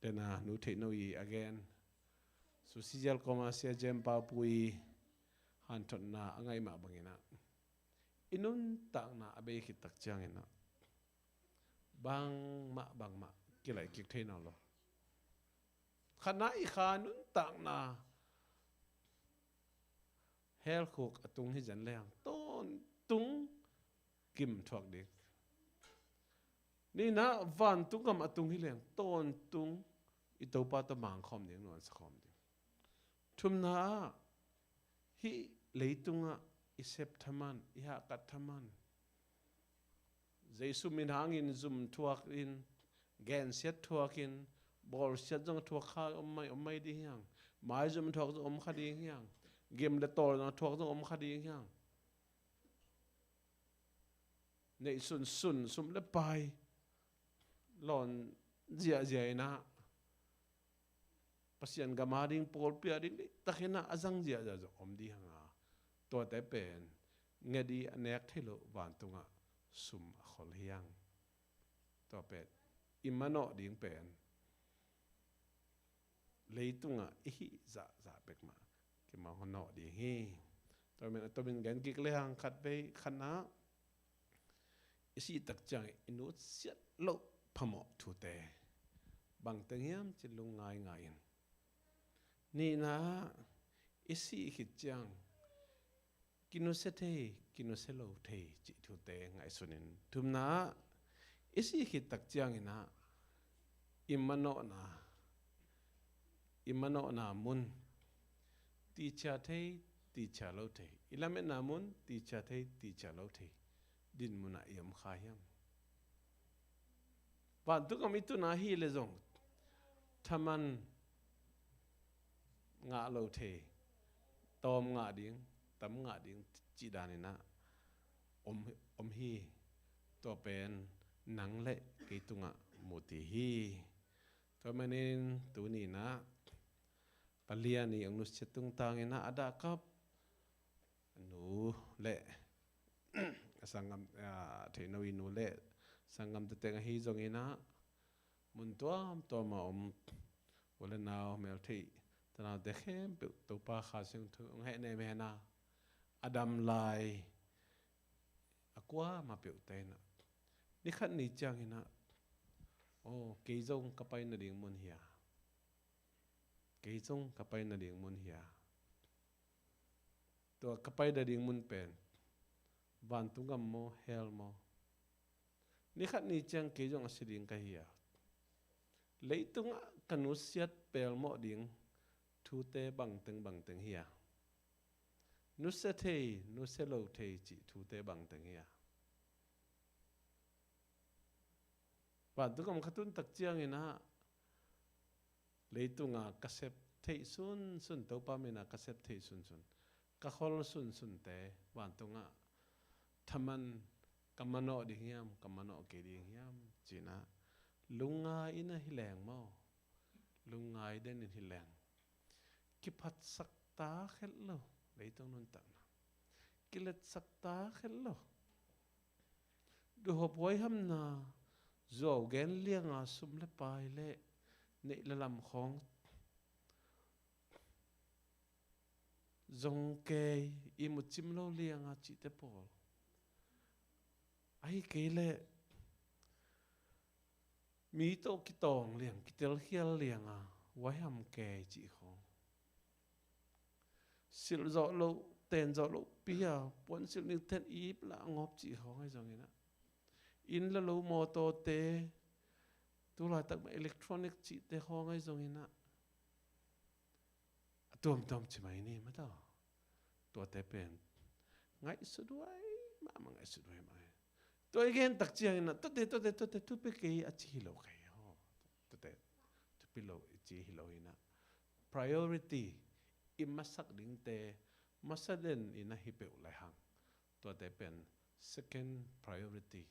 Dena nu theih no i a gen, Susi Zel koma Sia Jem Pau Pui, hanthotna a ngaih mah bangin ah, i nuntakna a bei khit tak ciangin ah, bangmah bangmah kilaih kik thei nawn lo. Khatna, i kha nuntakna hell khuk a tung hi zen leng tawntung gim thuak ding. Nihna, vantung gam a tung hi leng tawntung i Topa tawh mangkhawm ding, nuansa khawm ding. Thumna ah, hih leitungah i sep thaman, i hahkat thaman, Jesu min hangin zum thuakin, gensiat thuakin, bawlsiat zong thuak kha om mai, om mai ding hiang. Maizum thuak zong om kha ding hiang. Gim le tawl zong thuak zong om kha ding hiang. Neih sunsun, sum le pai lawn ziahziah in ah, Pasian gam a ding, pawlpi a ding, deihtakin ah a zang ziahziah zong om ding hang a, tuate pen nget i a nek thei loh vantungah sum a khol hiang. Tua pen i manawh ding pen leitungah i hih zahzah pek mah kimanawh ding hi. Tua manin a tomin gen kik lehang, khatvei, khatna, i sih tak ciang i nusiat loh phamawh thute bangteng hiam cih lungngai ngai in. Nihna, i sih khit ciang kinusia thei, kinusia lo thei cih thute ngaihsun in. Thumna, i sih khit tak ciangin ah i manawhna, i manawhna mun, tichia thei, tichia lo thei, i lametna mun, tichia thei, tichia lo thei dinmun ah i om kha hiam? Vantung gam i tun a hi leh zong thaman ngah lo thei, tawm ngah ding, tam ngah ding cih danin ah om, om hi. Tua pen nang le kei tungah mu ti hi. Tua manin tuni-in ah, Palian i hong nusiat tungtangin ah, a dahkap nu le a sanggam, a, theihno i nu le sanggamte teng ahi zongin ah, mun tuamtuam a om u le nau, meltheih tanaute khempeuh Topa Kha Siangtho hong hehnem hen a, a dam lai a kuamah peuhte in ah, ni khat ni ciangin ah, aw, kei zong ka pai nading mun hi a, kei zong ka pai nading mun hi a. Tua ka pai nading mun pen vantung gam maw, hell maw? Ni khat ni ciang kei zong a si ding ka hi a. Leitungah ka nusiat pelmawh ding thute bangteng bangteng hi a. Nusia thei, nusia lo thei cih thute bangteng hi a. Vantung gam ka tun tak ciangin ah, leitunga ka sep theih sunsun, Topa mina ka sep theih sunsun, ka khol sunsunte vantungah thaman ka manawh ding hiam, ka manawh kei ding hiam ci-in ah lungngai in ah hi leng maw, lungngai den in hi leng, kiphatsak ta khelh lo leitung nuntakna, kiletsak ta khelh lo. Duhop huaihamna, zuau gen lianga sum le pai le neih le lam khawng zong kei, ihmut cim lo lianga cihte pawl. Ahi kei leh mi tawh kitawng liang, kitelkhial lianga huaiham kei cih khawng. Silh zawh loh, ten zawh loh pi a, puansilh ning ten ip lah a ngawp cih khawng ahi zongin ah, inn le lo, mawtawte, tulaitak mah electronic cihte khawng ahi zongin ah, a tuamtuam ci mai ni maw taw. Tuate pen ngaihsut huai mahmah, ngaihsut huai mahmah. Tua i gen tak ciangin ah, tuate, tuate, tuate, thupi kei a ci hi lo kei. Aw, tuate thupi lo i ci hi lo in ah, priority, i masak dingte masa den in ah hi peuh lai hang, tuate pen second priority,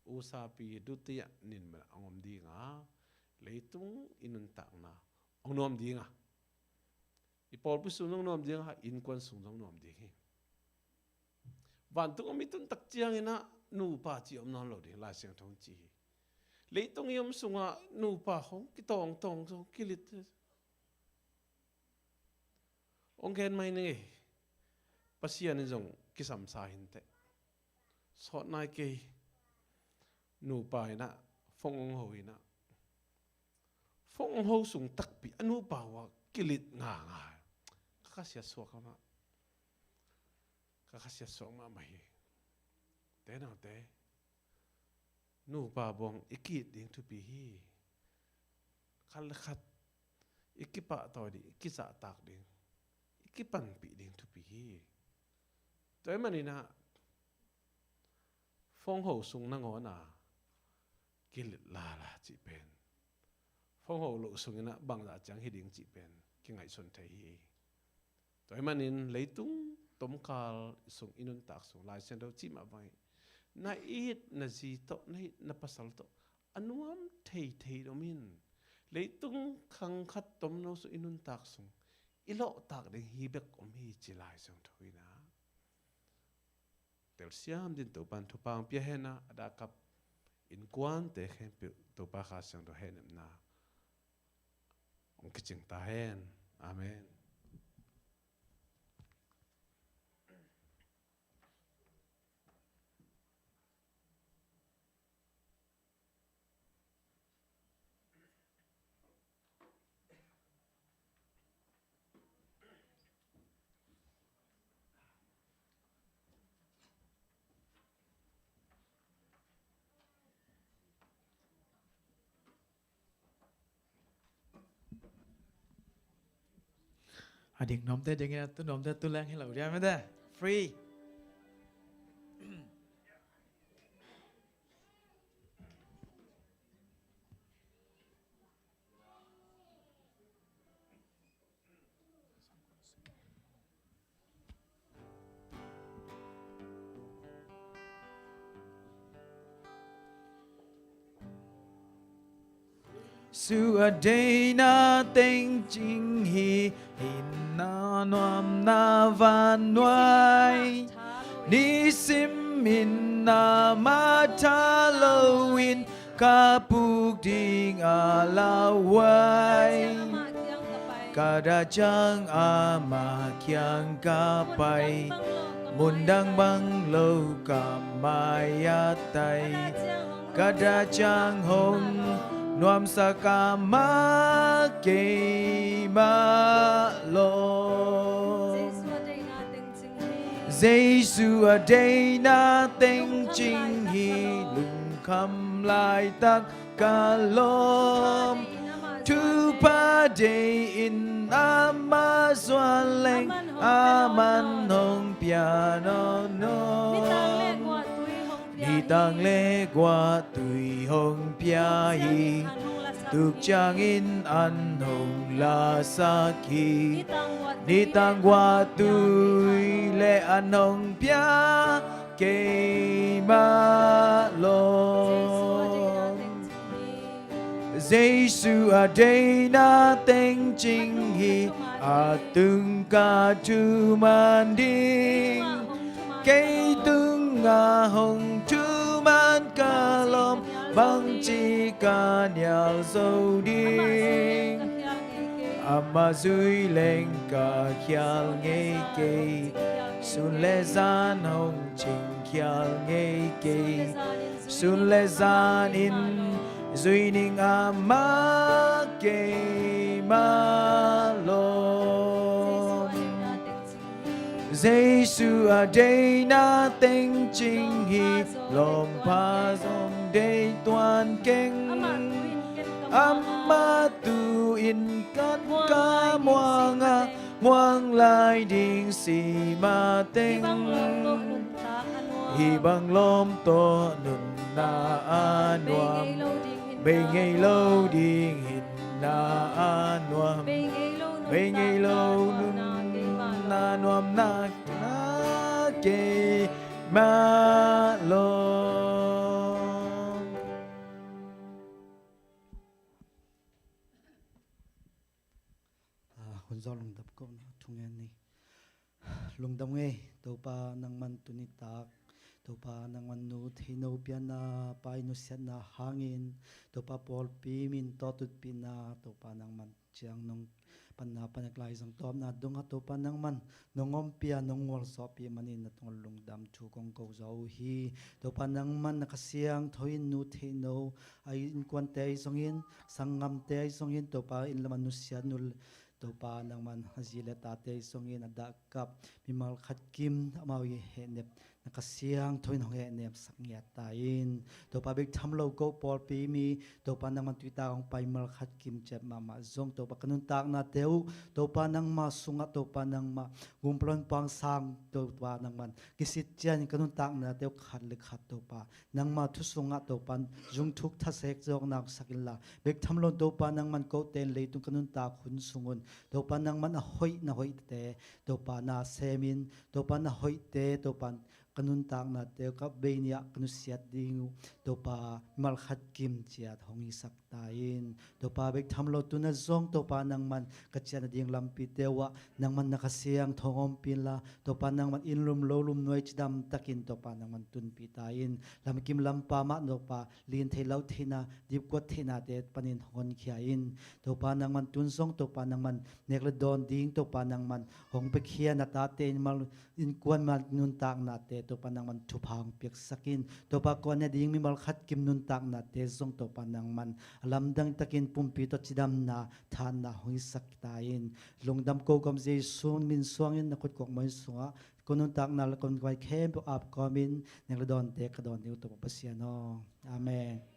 usapi, dutiya, nin bel a ngom dinga, leitung i nuntakna hong nuam dinga, i pawlpi sung zong nuam dinga, innkuan sung zong nuam ding hi. Vantung a mi tun tak ciangin ah nupa cih om nawn lo ding, Lai Siangtho in ci hi. Leitung i om sungah nupa hong kitawngtawng, hong kilit. Hong gen mai ning ei. Pasian in zong kisamsa hi inteh. Sawt nai kei, nupa in ah, phone hong ho in ah, phone hong ho sung takpi a nupa uh a kilit nganga. Ka khasiat suak amah. Ka khasiat suak mahmah hi. Te naute, nupa buang i ki-it ding thupi hi. Khat le khat i kipahtawi ding, i kizahtak ding, i kipanpih ding thupi hi. Tua ahih manin ah, phone ho sung nangawn a kilit lala cih pen, phone ho loh sungin ah bangzah ciang hi ding cih pen kingaihsun thei hi. Tua ahih manin leitung tomkal sung, i nuntak sung, Lai Siangtho cih mah bangin, na it na zi tawh, na it na pasal tawh a nuam theithei in om in. Leitung khang khat tomno sung, i nuntak sung i lawhtak ding hi bek om hi, ci Lai Siangtho in ah. Telsiam dingin Topa'n thupha hong pia hen ah, a dak a kap innkuante khempeuh Topa Kha Siangtho hehnepna hong kicing ta hen. Amen. A dik nuamte dingin a tu nuamte tu leng hi lo diam maw te. Free. Jesu a deihna teng cing hi, hinna nuamna vannuai. Nisim in amah tha loin ka puk ding a lauhuai. Ka dah ciang amah kiang ka pai, mundang bang lo ka mai-ah tai. Ka dah ciang hong nuamsak amah keimah lawm. Jesu a deihna teng cing hi, lungkham laitak ka lawm. Thupha deih in amah zuan leng, aman hong pia nawn nawn. Nitak le guahtui hong pia hi, tuk ciangin an hong lasak hi. Nitak guahtui le an hong pia keimah lawm. Jesu a deihna teng cing hi, a tung ka thuman ding. Kei tungah hong thuman ka lawm, bangci ka nial zo ding. Amah zui leng ka khial ngei kei, sun le zan hong cing khial ngei kei. Sun le zan in zui ning amah keimah lawm. Jesu a deihna teng cing hi, lawmpha zong deih tuan keng. Amah tu-in kan ka muang a, muang lai ding si mateng. Hih bang lawm tawh nunna a nuam, bei ngei lo ding hinna a nuam, bei ngei lo nunna nuamna keimah lawm. Ah, hun zawh lungdam kohna thungen ni. Lungdam ngei, Topa nangman tuni tak, Topa nangman nu theihno pianna, Pa i nusiatna hangin, Topa pawlpi min tawh tutpihna, Topa nangman ciang nong panna panek lai zong tawpna dongah Topa nangman nong ompih a nong gualzawhpih manin na tungah lungdam thu kong ko zaw uh hi. Topa nangman na Kha Siangtho in nu theihno a innkuante ahi zongin, sanggamte ahi zongin, Topa inn lamah nusiat nu, Topa nangman a zi le tate ahi zongin a dahkap mimal khat kim amau i hehnep na Kha Siangtho in hong hehnemsak ngiat ta in. Topa bek tham lo ko pawlpi mi, Topa nangman tuita hong pai mimal khat kim ciat mahmah zong Topa ka nuntaknate uh, Topa nangma sungah, Topa nangma gumpalon pangsang, Topa nangman kisit cian ka nuntaknate uh khat le khat Topa nangma thu sungah Topa zungthuk thasek zawkna sak inla, bek tham lo Topa nangman kote in leitung ka nuntak hun sungun Topa nangman a hoih na hoihte Topa na semin, Topa na hoihte Topa ka nuntaknate uh ka bei ni-ah ka nusiat ding uh Topa mimal khat kim ciat hong hisak ta in. Topa bek tham lo tuna zong Topa nangman ka ciahna ding lampite uhah nangman na Kha Siangtho hong ompih inla, Topa nangman inn lum lo lum nuai cidam takin Topa nangman tunpih ta in. Lamkim lampa mah Topa lin theih lo theihna, dipkuat theihnate panin hong honkhia in. Topa nangman tun zong Topa nangman nek le dawn ding Topa nangman hong piakhia na tate in mal innkuan mal nuntaknate Topa nangman thupha hong piaksak in. Topa kua ne ding mimal khat kim nuntaknate zong Topa nangman a lamdang takin pumpi tawh cidamna thanna hong hisak ta in. Lungdam ko kawm Jesu min suangin na khut kuak mai sungah ko nuntakna le ko vai khempeuh ap kawmin nek le dawnte ka dawn ding uh Topa Pasian aw. Amen.